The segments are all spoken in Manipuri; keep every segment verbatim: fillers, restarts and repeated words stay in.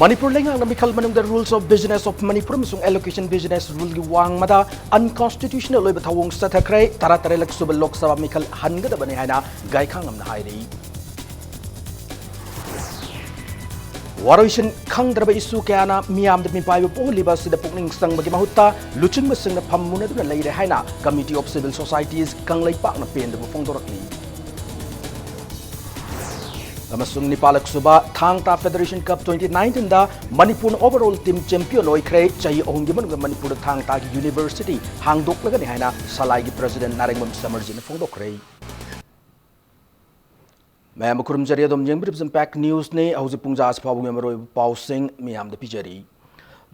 ꯃꯅꯤꯄꯨꯔ ꯂꯩꯉꯥꯛꯅ ꯃꯤꯈꯜ ꯃꯅꯨꯡꯗ Rules of Business of Manipur ꯑꯃꯁꯨꯡ Allocation Business Ruleꯒꯤ ꯋꯥꯡꯃꯗ unconstitutional ꯑꯣꯏꯕ ꯊꯧꯑꯣꯡ ꯆꯠꯊꯈ꯭ꯔꯦ꯫ ꯇꯔꯥꯇꯔꯦꯠꯂꯛ ꯁꯨꯕ ꯂꯣꯛ ꯁꯚꯥ ꯃꯤꯈꯜ ꯍꯟꯒꯗꯕꯅꯤ ꯍꯥꯏꯅ ꯒꯥꯏꯈꯥꯉꯝꯅ ꯍꯥꯏꯔꯤ꯫ ꯋꯥꯔꯣꯏꯁꯤꯟ ꯈꯪꯗ꯭ꯔꯕ issue ꯀꯌꯥꯅ ꯃꯤꯌꯥꯝꯗ ꯃꯤꯄꯥꯏꯕ ꯄꯣꯛꯍꯜꯂꯤꯕ ꯑꯁꯤꯗ ꯄꯨꯛꯅꯤꯡ ꯆꯪꯕꯒꯤ ꯃꯍꯨꯠꯇ ꯂꯨꯆꯤꯡꯕꯁꯤꯡꯅ ꯐꯝ ꯃꯨꯟꯅꯗꯨꯅ ꯂꯩꯔꯦ ꯍꯥꯏꯅ Committee of Civil Societies ꯀꯪꯂꯩꯄꯥꯛꯅ ꯄꯦꯟꯗꯕ ꯐꯣꯡꯗꯣꯔꯛꯂꯤ꯫ ꯑꯃꯁꯨꯡ ꯅꯤꯄꯥꯜꯂꯛ ꯁꯨꯕ ꯊꯥꯡ ꯇꯥ Federation Cup twenty nineteenꯗ ꯃꯅꯤꯄꯨꯔꯅ overall team champion ꯑꯣꯏꯈ꯭ꯔꯦ꯫ ꯆꯍꯤ ꯑꯍꯨꯝꯒꯤ ꯃꯅꯨꯡꯗ ꯃꯅꯤꯄꯨꯔꯗ ꯊꯥꯡ ꯇꯥꯒꯤ university ꯍꯥꯡꯗꯣꯛꯂꯒꯅꯤ ꯍꯥꯏꯅ ꯁꯂꯥꯏꯒꯤ president ꯅꯥꯔꯦꯡꯕꯝ ꯁꯃꯔꯖꯤꯠꯅ ꯐꯣꯡꯗꯣꯛꯈ꯭ꯔꯦ꯫ ꯃꯌꯥꯝꯕꯨ ꯈꯨꯔꯨꯝꯖꯔꯤ꯫ ꯑꯗꯨꯝ ꯌꯦꯡꯕꯤꯔꯤꯕꯁꯤ Impact Newsꯅꯤ꯫ ꯍꯧꯖꯤꯛ ꯄꯨꯡ ꯖꯥ ꯑꯁꯤ ꯐꯥꯎꯕꯒꯤ ꯃꯔꯨꯑꯣꯏꯕ ꯄꯥꯎꯁꯤꯡ ꯃꯤꯌꯥꯝꯗ ꯄꯤꯖꯔꯤ꯫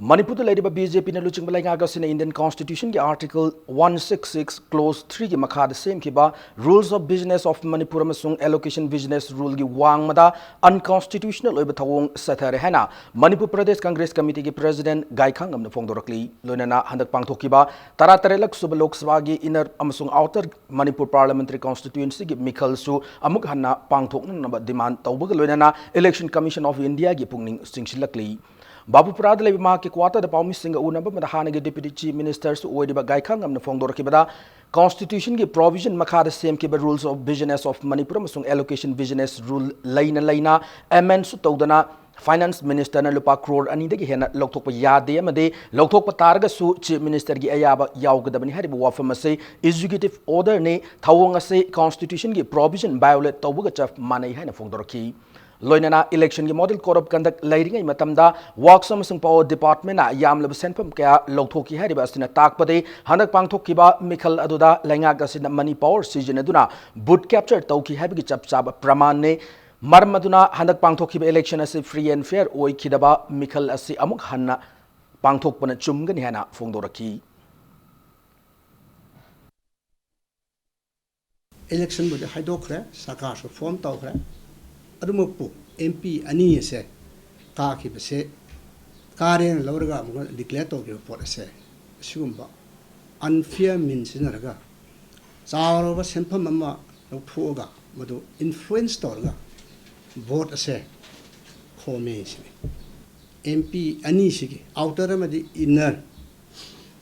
ꯃꯅꯤꯄꯨꯔꯗ ꯂꯩꯔꯤꯕ BJPꯅ ꯂꯨꯆꯤꯡꯕ ꯂꯩꯉꯥꯛ ꯑꯁꯤꯅ Indian Constitutionꯒꯤ Article one six six Clause threeꯒꯤ ꯃꯈꯥꯗ ꯁꯦꯝꯈꯤꯕ Rules of Business of Manipur ꯑꯃꯁꯨꯡ Allocation Business Ruleꯒꯤ ꯋꯥꯡꯃꯗ unconstitutional ꯑꯣꯏꯕ ꯊꯧꯑꯣꯡ ꯆꯠꯊꯔꯦ ꯍꯥꯏꯅ ꯃꯅꯤꯄꯨꯔ ꯄ꯭ꯔꯗꯦꯁ ꯀꯪꯒ꯭ꯔꯦꯁ ꯀꯃꯤꯇꯤꯒꯤ president ꯒꯥꯏꯈꯥꯉꯝꯅ ꯐꯣꯡꯗꯣꯔꯛꯂꯤ꯫ ꯂꯣꯏꯅꯅ ꯍꯟꯗꯛ ꯄꯥꯡꯊꯣꯛꯈꯤꯕ ꯇꯔꯥꯇꯔꯦꯠꯂꯛ ꯁꯨꯕ ꯂꯣꯛ ꯁꯚꯥꯒꯤ inner ꯑꯃꯁꯨꯡ outer ꯃꯅꯤꯄꯨꯔ parliamentary constituencyꯒꯤ ꯃꯤꯈꯜꯁꯨ ꯑꯃꯨꯛ ꯍꯟꯅ ꯄꯥꯡꯊꯣꯛꯅꯅꯕ demand ꯇꯧꯕꯒ ꯂꯣꯏꯅꯅ Election Commission of Indiaꯒꯤ ꯄꯨꯛꯅꯤꯡ ꯆꯤꯡꯁꯤꯜꯂꯛꯂꯤ꯫ ꯕꯥꯕꯨꯄꯨꯔꯥꯗ ꯂꯩꯕ ꯃꯍꯥꯛꯀꯤ quarterꯗ ꯄꯥꯎꯃꯤꯁꯤꯡꯒ ꯎꯅꯕ ꯑꯃꯗ ꯍꯥꯟꯅꯒꯤ Deputy Chief Ministerꯁꯨ ꯑꯣꯏꯔꯤꯕ ꯒꯥꯏꯈꯥꯉꯝꯅ ꯐꯣꯡꯗꯣꯔꯛꯈꯤꯕꯗ, Constitutionꯒꯤ provision ꯃꯈꯥꯗ ꯁꯦꯝꯈꯤꯕ Rules of Business of Manipur ꯑꯃꯁꯨꯡ Allocation Business Rule ꯂꯩꯅ ꯂꯩꯅ amendꯁꯨ ꯇꯧꯗꯅ Finance Ministerꯅ ꯂꯨꯄꯥ ꯀ꯭ꯔꯣꯔ ꯑꯅꯤꯗꯒꯤ ꯍꯦꯟꯅ ꯂꯧꯊꯣꯛꯄ ꯌꯥꯗꯦ ꯑꯃꯗꯤ ꯂꯧꯊꯣꯛꯄ ꯇꯥꯔꯒꯁꯨ Chief Ministerꯒꯤ ꯑꯌꯥꯕ ꯌꯥꯎꯒꯗꯕꯅꯤ ꯍꯥꯏꯔꯤꯕ ꯋꯥꯐꯝ ꯑꯁꯤ executive orderꯅꯤ꯫ ꯊꯧꯑꯣꯡ ꯑꯁꯤ Constitutionꯒꯤ provision violate ꯇꯧꯕꯒ ꯆꯞ ꯃꯥꯟꯅꯩ ꯍꯥꯏꯅ ꯐꯣꯡꯗꯣꯔꯛꯈꯤ꯫ ꯂꯣꯏꯅꯅ electionꯒꯤ model code of conduct ꯂꯩꯔꯤꯉꯩ ꯃꯇꯝꯗ Works ꯑꯃꯁꯨꯡ Power Departmentꯅ ꯌꯥꯝꯂꯕ ꯁꯦꯟꯐꯝ ꯀꯌꯥ ꯂꯧꯊꯣꯛꯈꯤ ꯍꯥꯏꯔꯤꯕ ꯑꯁꯤꯅ ꯇꯥꯛꯄꯗꯤ ꯍꯟꯗꯛ ꯄꯥꯡꯊꯣꯛꯈꯤꯕ ꯃꯤꯈꯜ ꯑꯗꯨꯗ ꯂꯩꯉꯥꯛ ꯑꯁꯤꯅ money power ꯁꯤꯖꯤꯟꯅꯗꯨꯅ vote capture ꯇꯧꯈꯤ ꯍꯥꯏꯕꯒꯤ ꯆꯞ ꯆꯥꯕ ꯄ꯭ꯔꯃꯥꯟꯅꯤ꯫ ꯃꯔꯝ ꯑꯗꯨꯅ ꯍꯟꯗꯛ ꯄꯥꯡꯊꯣꯛꯈꯤꯕ election ꯑꯁꯤ free and fair ꯑꯣꯏꯈꯤꯗꯕ ꯃꯤꯈꯜ ꯑꯁꯤ ꯑꯃꯨꯛ ꯍꯟꯅ ꯄꯥꯡꯊꯣꯛꯄꯅ ꯆꯨꯝꯒꯅꯤ ꯍꯥꯏꯅ ꯐꯣꯡꯗꯣꯔꯛꯈꯤ꯫ Electionꯕꯨꯗꯤ ꯍꯥꯏꯗꯣꯛꯈ꯭ꯔꯦ, ꯁꯔꯀꯥꯔꯁꯨ form ꯇꯧꯈ꯭ꯔꯦ꯫ ꯑꯗꯨꯃꯛꯄꯨ MP ꯑꯅꯤ ꯑꯁꯦ ꯀꯥꯈꯤꯕꯁꯦ ꯀꯥꯔꯦꯅ ꯂꯧꯔꯒ ꯑꯃꯨꯛꯀ declare ꯇꯧꯈꯤꯕ ꯄꯣꯠ ꯑꯁꯦ ꯑꯁꯤꯒꯨꯝꯕ unfair means ꯁꯤꯖꯤꯟꯅꯔꯒ ꯆꯥꯎꯔꯕ ꯁꯦꯟꯐꯝ ꯑꯃ ꯂꯧꯊꯣꯛꯑꯒ ꯃꯗꯨ influence ꯇꯧꯔꯒ vote ꯑꯁꯦ ꯈꯣꯝꯃꯦ ꯁꯤꯅꯤ꯫ ꯑꯦꯝ ꯄꯤ ꯑꯅꯤꯁꯤꯒꯤ, ꯑꯥꯎꯇꯔ ꯑꯃꯗꯤ ꯏꯟꯅꯔ,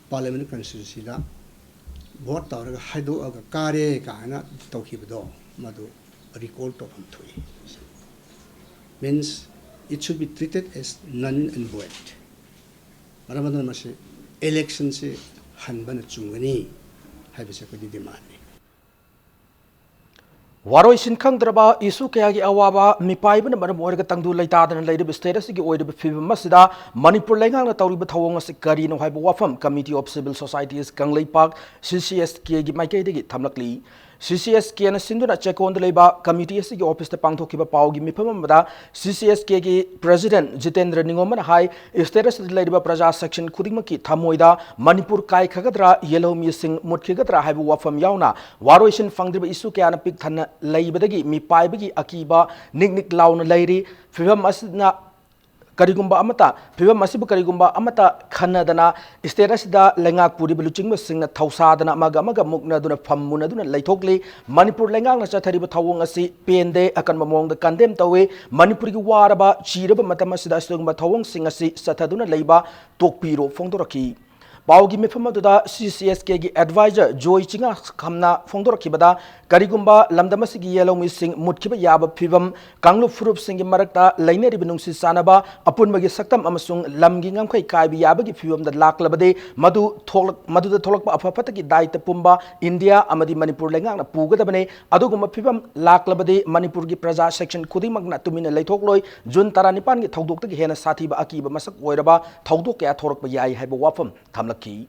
ꯄꯥꯔꯂꯤꯌꯥꯃꯦꯟ ꯀꯟꯁꯇꯤꯇ꯭ꯌꯨꯟꯁꯤꯗ ꯚꯣꯠ ꯇꯧꯔꯒ ꯍꯥꯏꯗꯣꯛꯑꯒ ꯀꯥꯔꯦ ꯀꯥꯏꯅ ꯇꯧꯈꯤꯕꯗꯣ, ꯃꯗꯨ ꯔꯤꯀꯣꯜ ꯇꯧꯐꯝ ꯊꯣꯛꯏ꯫ Means, it should be treated as null and void꯫ ꯃꯔꯝ ꯑꯗꯨꯅ ꯃꯁꯤ ꯏꯂꯦꯛꯁꯟꯁꯤ ꯍꯟꯕꯅ ꯆꯨꯝꯒꯅꯤ ꯍꯥꯏꯕꯁꯤ ꯑꯩꯈꯣꯏꯒꯤ ꯗꯤꯃꯥꯟꯅꯤ꯫ ꯋꯥꯔꯣꯏꯁꯤꯟ ꯈꯪꯗ꯭ꯔꯕ ꯏꯁꯨ ꯀꯌꯥꯒꯤ ꯑꯋꯥꯕ ꯃꯤꯄꯥꯏꯕꯅ ꯃꯔꯝ ꯑꯣꯏꯔꯒ ꯇꯪꯗꯨ ꯂꯩꯇꯥꯗꯅ ꯂꯩꯔꯤꯕ ꯁ꯭ꯇꯦꯠ ꯑꯁꯤꯒꯤ ꯑꯣꯏꯔꯤꯕ ꯐꯤꯕꯝ ꯑꯁꯤꯗ ꯃꯅꯤꯄꯨꯔ ꯂꯩꯉꯥꯛꯅ ꯇꯧꯔꯤꯕ ꯊꯧꯑꯣꯡ ꯑꯁꯤ ꯀꯔꯤꯅꯣ ꯍꯥꯏꯕ ꯋꯥꯐꯝ Committee of Civil Societies Kangleipak, C C S Kꯒꯤ ꯃꯥꯏꯀꯩꯗꯒꯤ ꯊꯝꯂꯛꯂꯤ꯫ C C S Kꯅ ꯁꯤꯟꯗꯨꯅ ꯆꯦꯛꯀꯣꯟꯗ ꯂꯩꯕ ꯀꯃꯤꯇꯤ ꯑꯁꯤꯒꯤ ꯑꯣꯐꯤꯁꯇ ꯄꯥꯡꯊꯣꯛꯈꯤꯕ ꯄꯥꯎꯒꯤ ꯃꯤꯐꯝ ꯑꯃꯗ C C S Kꯒꯤ ꯄ꯭ꯔꯦꯁꯤꯗꯦꯟꯠ ꯖꯤꯇꯦꯟꯗ꯭ꯔ ꯅꯤꯉꯣꯝꯕꯅ ꯍꯥꯏ, ꯁ꯭ꯇꯦꯠ ꯑꯁꯤꯗ ꯂꯩꯔꯤꯕ ꯄ꯭ꯔꯖꯥ ꯁꯦꯛꯁꯟ ꯈꯨꯗꯤꯡꯃꯛꯀꯤ ꯊꯃꯣꯏꯗ ꯃꯅꯤꯄꯨꯔ ꯀꯥꯏꯈꯒꯗ꯭ꯔꯥ, ꯌꯦꯜꯍꯧꯃꯤꯁꯤꯡ ꯃꯨꯠꯈꯤꯒꯗ꯭ꯔꯥ ꯍꯥꯏꯕ ꯋꯥꯐꯝ ꯌꯥꯎꯅ ꯋꯥꯔꯣꯏꯁꯤꯟ ꯐꯪꯗ꯭ꯔꯤꯕ ꯏꯁꯨ ꯀꯌꯥꯅ ꯄꯤꯛ ꯊꯟꯅ ꯂꯩꯕꯗꯒꯤ ꯃꯤꯄꯥꯏꯕꯒꯤ ꯑꯀꯤꯕ ꯅꯤꯛ ꯅꯤꯛ ꯂꯥꯎꯅ ꯂꯩꯔꯤ꯫ ꯐꯤꯕꯝ ꯑꯁꯤꯅ ꯀꯔꯤꯒꯨꯝꯕ ꯑꯃꯠꯇ, ꯐꯤꯕꯝ ꯑꯁꯤꯕꯨ ꯀꯔꯤꯒꯨꯝꯕ ꯑꯃꯠꯇ ꯈꯟꯅꯗꯅ ꯁ꯭ꯇꯦꯠ ꯑꯁꯤꯗ ꯂꯩꯉꯥꯛ ꯄꯨꯔꯤꯕ ꯂꯨꯆꯤꯡꯕꯁꯤꯡꯅ ꯊꯧꯁꯥꯗꯅ ꯑꯃꯒ ꯑꯃꯒ ꯃꯨꯛꯅꯗꯨꯅ ꯐꯝ ꯃꯨꯅꯗꯨꯅ ꯂꯩꯊꯣꯛꯂꯤ꯫ ꯃꯅꯤꯄꯨꯔ ꯂꯩꯉꯥꯛꯅ ꯆꯠꯊꯔꯤꯕ ꯊꯧꯑꯣꯡ ꯑꯁꯤ ꯄꯦꯟꯗꯦ, ꯑꯀꯟꯕ ꯃꯑꯣꯡꯗ ꯀꯟꯗꯦꯝ ꯇꯧꯏ꯫ ꯃꯅꯤꯄꯨꯔꯒꯤ ꯋꯥꯔꯕ, ꯆꯤꯔꯕ ꯃꯇꯝ ꯑꯁꯤꯗ ꯑꯁꯤꯒꯨꯝꯕ ꯊꯧꯑꯣꯡꯁꯤꯡ ꯑꯁꯤ ꯆꯠꯊꯗꯨꯅ ꯂꯩꯕ ꯇꯣꯛꯄꯤꯔꯣ ꯐꯣꯡꯗꯣꯔꯛꯈꯤ꯫ ꯄꯥꯎꯒꯤ ꯃꯤꯐꯝ ꯑꯗꯨꯗ C C S Kꯒꯤ ꯑꯦꯗꯚꯥꯏꯖꯔ ꯖꯣꯏ ꯆꯤꯉꯥꯈꯝꯅ ꯐꯣꯡꯗꯣꯔꯛꯈꯤꯕꯗ, ꯀꯔꯤꯒꯨꯝꯕ ꯂꯝꯗꯝ ꯑꯁꯤꯒꯤ ꯌꯦꯜꯍꯧꯃꯤꯁꯤꯡ ꯃꯨꯠꯈꯤꯕ ꯌꯥꯕ ꯐꯤꯕꯝ, ꯀꯥꯡꯂꯨꯞ ꯐꯨꯔꯨꯞꯁꯤꯡꯒꯤ ꯃꯔꯛꯇ ꯂꯩꯅꯔꯤꯕ ꯅꯨꯡꯁꯤ ꯆꯥꯟꯅꯕ, ꯑꯄꯨꯟꯕꯒꯤ ꯁꯛꯇꯝ ꯑꯃꯁꯨꯡ ꯂꯝꯒꯤ ꯉꯝꯈꯩ ꯀꯥꯏꯕ ꯌꯥꯕꯒꯤ ꯐꯤꯕꯝꯗ ꯂꯥꯛꯂꯕꯗꯤ, ꯃꯗꯨ ꯊꯣꯛꯂꯛ-, ꯃꯗꯨꯗ ꯊꯣꯛꯂꯛꯄ ꯑꯐ ꯐꯠꯇꯒꯤ ꯗꯥꯏꯇ ꯄꯨꯝꯕ ꯏꯟꯗꯤꯌꯥ ꯑꯃꯗꯤ ꯃꯅꯤꯄꯨꯔ ꯂꯩꯉꯥꯛꯅ ꯄꯨꯒꯗꯕꯅꯤ꯫ ꯑꯗꯨꯒꯨꯝꯕ ꯐꯤꯕꯝ ꯂꯥꯛꯂꯕꯗꯤ ꯃꯅꯤꯄꯨꯔꯒꯤ ꯄ꯭ꯔꯖꯥ ꯁꯦꯛꯁꯟ ꯈꯨꯗꯤꯡꯃꯛꯅ ꯇꯨꯃꯤꯟꯅ ꯂꯩꯊꯣꯛꯂꯣꯏ꯫ ꯖꯨꯟ ꯇꯔꯥꯅꯤꯄꯥꯟꯒꯤ ꯊꯧꯗꯣꯛꯇꯒꯤ ꯍꯦꯟꯅ ꯁꯥꯊꯤꯕ ꯑꯀꯤꯕ ꯃꯁꯛ ꯑꯣꯏꯔꯕ ꯊꯧꯗꯣꯛ ꯀꯌꯥ ꯊꯣꯔꯛꯄ ꯌꯥꯏ ꯍꯥꯏꯕ ꯋꯥꯐꯝ ꯊꯝꯂꯛꯈꯤ꯫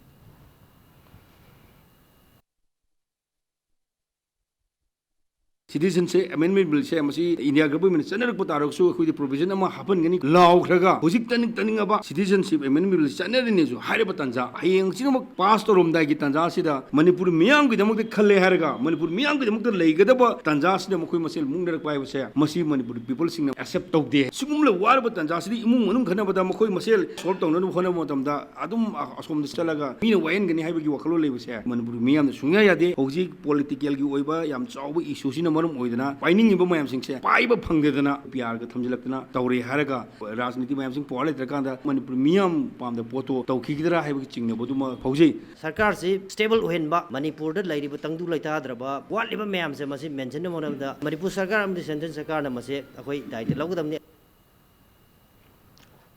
Citizenship Amendment Billꯁꯦ ꯃꯁꯤ ꯏꯟꯗꯤꯌꯥ ꯒꯚꯔꯟꯃꯦꯟꯠꯅ ꯆꯠꯅꯔꯛꯄ ꯇꯥꯔꯒꯁꯨ ꯑꯩꯈꯣꯏꯗꯤ provision ꯑꯃ ꯍꯥꯞꯍꯟꯒꯅꯤ ꯂꯥꯎꯈ꯭ꯔꯒ ꯍꯧꯖꯤꯛ ꯇꯥꯅꯤꯡ ꯇꯥꯅꯤꯡꯉꯕ Citizenship Amendment Bill ꯆꯠꯅꯔꯤꯅꯦꯁꯨ ꯍꯥꯏꯔꯤꯕ ꯇꯥꯟꯖꯥ, ꯍꯌꯦꯡ ꯍꯧꯖꯤꯛꯃꯛ pass ꯇꯧꯔꯝꯗꯥꯏꯒꯤ ꯇꯥꯟꯖꯥꯁꯤꯗ ꯃꯅꯤꯄꯨꯔ ꯃꯤꯌꯥꯝꯒꯤꯗꯃꯛꯇ ꯈꯜꯂꯦ ꯍꯥꯏꯔꯒ ꯃꯅꯤꯄꯨꯔ ꯃꯤꯌꯥꯝꯒꯤꯗꯃꯛꯇ ꯂꯩꯒꯗꯕ ꯇꯥꯟꯖꯥꯁꯤꯗ ꯃꯈꯣꯏ ꯃꯁꯦꯜ ꯃꯨꯛꯅꯔꯛꯄ ꯍꯥꯏꯕꯁꯦ ꯃꯁꯤ ꯃꯅꯤꯄꯨꯔ peopleꯁꯤꯡꯅ accept ꯇꯧꯗꯦ꯫ ꯁꯤꯒꯨꯝꯂꯕ ꯋꯥꯔꯕ ꯇꯥꯟꯖꯥꯁꯤꯗ ꯏꯃꯨꯡ ꯃꯅꯨꯡ ꯈꯠꯅꯕꯗ ꯃꯈꯣꯏ ꯃꯁꯦꯜ solve ꯇꯧꯅꯅꯕ ꯍꯣꯠꯅꯕ ꯃꯇꯝꯗ ꯑꯗꯨꯝ ꯑ-, ꯑꯁꯣꯝꯗ ꯆꯠꯂꯒ ꯃꯤꯅ ꯋꯥꯍꯟꯒꯅꯤ ꯍꯥꯏꯕꯒꯤ ꯋꯥꯈꯜꯂꯣꯟ ꯂꯩꯕꯁꯦ ꯃꯅꯤꯄꯨꯔꯒꯤ ꯃꯤꯌꯥꯝꯅ ꯁꯨꯡꯌꯥ ꯌꯥꯗꯦ꯫ ꯍꯧꯖꯤꯛ politicalꯒꯤ ꯑꯣꯏꯕ ꯌꯥꯝ ꯆꯥꯎꯕ issueꯁꯤꯅ ꯃꯔꯝ ꯑꯣꯏꯗꯅ ꯄꯥꯏꯅꯤꯡꯉꯤꯕ ꯃꯌꯥꯝꯁꯤꯡꯁꯦ ꯄꯥꯏꯕ ꯐꯪꯗꯗꯅ ꯄꯤ ꯑꯥꯔꯒ ꯊꯝꯖꯤꯜꯂꯛꯇꯅ ꯇꯧꯔꯦ ꯍꯥꯏꯔꯒ ꯔꯥꯖꯅꯤꯇꯤ ꯃꯌꯥꯝꯁꯤꯡ ꯄꯋꯥꯔ ꯂꯩꯇ꯭ꯔꯀꯥꯟꯗ ꯃꯅꯤꯄꯨꯔ ꯃꯤꯌꯥꯝ ꯄꯥꯝꯗ ꯄꯣꯠꯇꯣ ꯇꯧꯈꯤꯒꯗ꯭ꯔꯥ ꯍꯥꯏꯕꯒꯤ ꯆꯤꯡꯅꯕꯗꯨꯃ ꯐꯥꯎꯖꯩ꯫ ꯁꯔꯀꯥꯔꯁꯤ ꯁ꯭ꯇꯦꯕꯜ ꯑꯣꯏꯍꯟꯕ, ꯃꯅꯤꯄꯨꯔꯗ ꯂꯩꯔꯤꯕ ꯇꯪꯗꯨ ꯂꯩꯇꯥꯗ꯭ꯔꯕ ꯋꯥꯠꯂꯤꯕ ꯃꯌꯥꯝꯁꯦ ꯃꯁꯤ ꯃꯦꯟꯁꯤꯟꯅꯕ ꯍꯣꯠꯅꯕꯗ ꯃꯅꯤꯄꯨꯔ ꯁꯔꯀꯥꯔ ꯑꯃꯗꯤ ꯁꯦꯟꯇ꯭ꯔꯦꯜ ꯁꯔꯀꯥꯔꯅ ꯃꯁꯤ ꯑꯩꯈꯣꯏ ꯗꯥꯏꯇ ꯂꯧꯒꯗꯕꯅꯤ꯫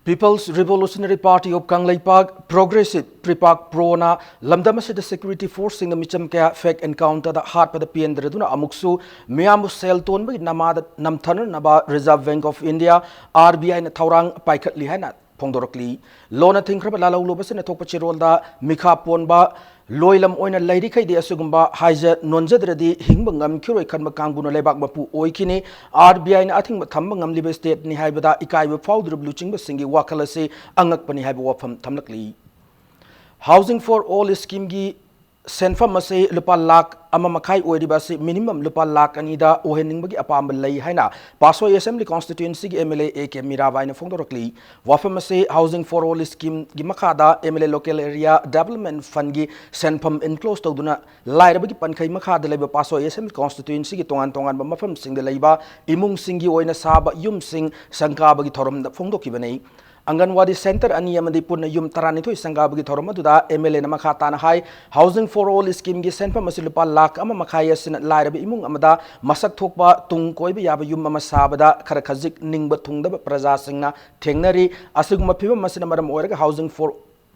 People's Revolutionary Party of Kangleipak, Progressive, PREPAK, ꯄ꯭ꯔꯣꯅ ꯂꯝꯗꯝ ꯑꯁꯤꯗ ꯁꯦꯀ꯭ꯌꯨꯔꯤꯇꯤ ꯐꯣꯔꯁꯁꯤꯡꯅ ꯃꯤꯆꯝ ꯀꯌꯥ ꯐꯦꯛ ꯑꯦꯟꯀꯥꯎꯟꯇꯔꯗ ꯍꯥꯠꯄꯗ ꯄꯦꯟꯗ꯭ꯔꯗꯨꯅ ꯑꯃꯨꯛꯁꯨ ꯃꯤꯌꯥꯝꯕꯨ ꯁꯦꯜ ꯇꯣꯟꯕꯒꯤ ꯅꯃꯥꯗ ꯅꯝꯊꯅꯅꯕ Reserve Bank of India, R B I ꯅ ꯊꯧꯔꯥꯡ ꯄꯥꯏꯈꯠꯂꯤ ꯍꯥꯏꯅ ꯐꯣꯡꯗꯣꯔꯛꯂꯤ꯫ ꯂꯣꯟꯅ ꯊꯤꯡꯈ꯭ꯔꯕ ꯂꯥꯜꯍꯧꯂꯨꯕꯁꯤꯡꯅ ꯊꯣꯛꯄ ꯆꯦꯔꯣꯜꯗ ꯃꯤꯈꯥ ꯄꯣꯟꯕ ꯂꯣꯏꯂꯝ ꯑꯣꯏꯅ ꯂꯩꯔꯤꯈꯩꯗꯤ ꯑꯁꯤꯒꯨꯝꯕ ꯍꯥꯏꯖ ꯅꯣꯟꯖꯗ꯭ꯔꯗꯤ ꯍꯤꯡꯕ ꯉꯝꯈꯤꯔꯣꯏ ꯈꯟꯕ ꯀꯥꯡꯕꯨꯅ ꯂꯩꯕꯥꯛ ꯃꯄꯨ ꯑꯣꯏꯈꯤꯅꯤ꯫ R B I ꯅ ꯑꯊꯤꯡꯕ ꯊꯝꯕ ꯉꯝꯂꯤꯕ state ꯅꯤ ꯍꯥꯏꯕꯗ ꯏꯀꯥꯏꯕ ꯐꯥꯎꯗ꯭ꯔꯤꯕ ꯂꯨꯆꯤꯡꯕꯁꯤꯡꯒꯤ ꯋꯥꯈꯜ ꯑꯁꯤ ꯑꯉꯛꯄꯅꯤ ꯍꯥꯏꯕ ꯋꯥꯐꯝ ꯊꯝꯂꯛꯂꯤ꯫ Housing for All scheme ꯒꯤ ꯁꯦꯟꯐꯝ ꯑꯁꯤ ꯂꯨꯄꯥ ꯂꯥꯈ ꯑꯃ ꯃꯈꯥꯏ ꯑꯣꯏꯔꯤꯕ ꯑꯁꯤ minimum ꯂꯨꯄꯥ ꯂꯥꯈ ꯑꯅꯤꯗ ꯑꯣꯏꯍꯟꯅꯤꯡꯕꯒꯤ ꯑꯄꯥꯝꯕ ꯂꯩ ꯍꯥꯏꯅ ꯄꯥꯁꯣꯏ Assembly Constituency ꯒꯤ M L A A K ꯃꯤꯔꯥꯕꯥꯏꯅ ꯐꯣꯡꯗꯣꯔꯛꯂꯤ꯫ ꯋꯥꯐꯝ ꯑꯁꯤ Housing for All scheme ꯒꯤ ꯃꯈꯥꯗ M L A Local Area Development Fund ꯒꯤ ꯁꯦꯟꯐꯝ enclose ꯇꯧꯗꯨꯅ ꯂꯥꯏꯔꯕꯒꯤ ꯄꯟꯈꯩ ꯃꯈꯥꯗ ꯂꯩꯕ ꯄꯥꯁꯣꯏ Assembly Constituency ꯒꯤ ꯇꯣꯉꯥꯟ ꯇꯣꯉꯥꯟꯕ ꯃꯐꯝꯁꯤꯡꯗ ꯂꯩꯕ ꯏꯃꯨꯡꯁꯤꯡꯒꯤ ꯑꯣꯏꯅ ꯁꯥꯕ ꯌꯨꯝꯁꯤꯡ ꯁꯪꯒꯥꯕꯒꯤ ꯊꯧꯔꯝꯗ ꯐꯣꯡꯗꯣꯛꯈꯤꯕꯅꯤ꯫ ꯑꯪꯒꯟꯋꯥꯗꯤ center ꯑꯅꯤ ꯑꯃꯗꯤ ꯄꯨꯟꯅ ꯌꯨꯝ ꯇꯔꯥꯅꯤꯊꯣꯏ ꯁꯪꯒꯥꯕꯒꯤ ꯊꯧꯔꯝ ꯑꯗꯨꯗ M L A ꯅ ꯃꯈꯥ ꯇꯥꯅ ꯍꯥꯏ, Housing for All scheme ꯒꯤ ꯁꯦꯟꯐꯝ ꯑꯁꯤ ꯂꯨꯄꯥ ꯂꯥꯈ ꯑꯃ ꯃꯈꯥꯏ ꯑꯁꯤꯅ ꯂꯥꯏꯔꯕ ꯏꯃꯨꯡ ꯑꯃꯗ ꯃꯁꯛ ꯊꯣꯛꯄ ꯇꯨꯡ ꯀꯣꯏꯕ ꯌꯥꯕ ꯌꯨꯝ ꯑꯃ ꯁꯥꯕꯗ ꯈꯔ ꯈꯖꯤꯛ ꯅꯤꯡꯕ ꯊꯨꯡꯗꯕ ꯄ꯭ꯔꯖꯥꯁꯤꯡꯅ ꯊꯦꯡꯅꯔꯤ꯫ ꯑꯁꯤꯒꯨꯝꯕ ꯐꯤꯕꯝ ꯑꯁꯤꯅ ꯃꯔꯝ ꯑꯣꯏꯔꯒ Housing for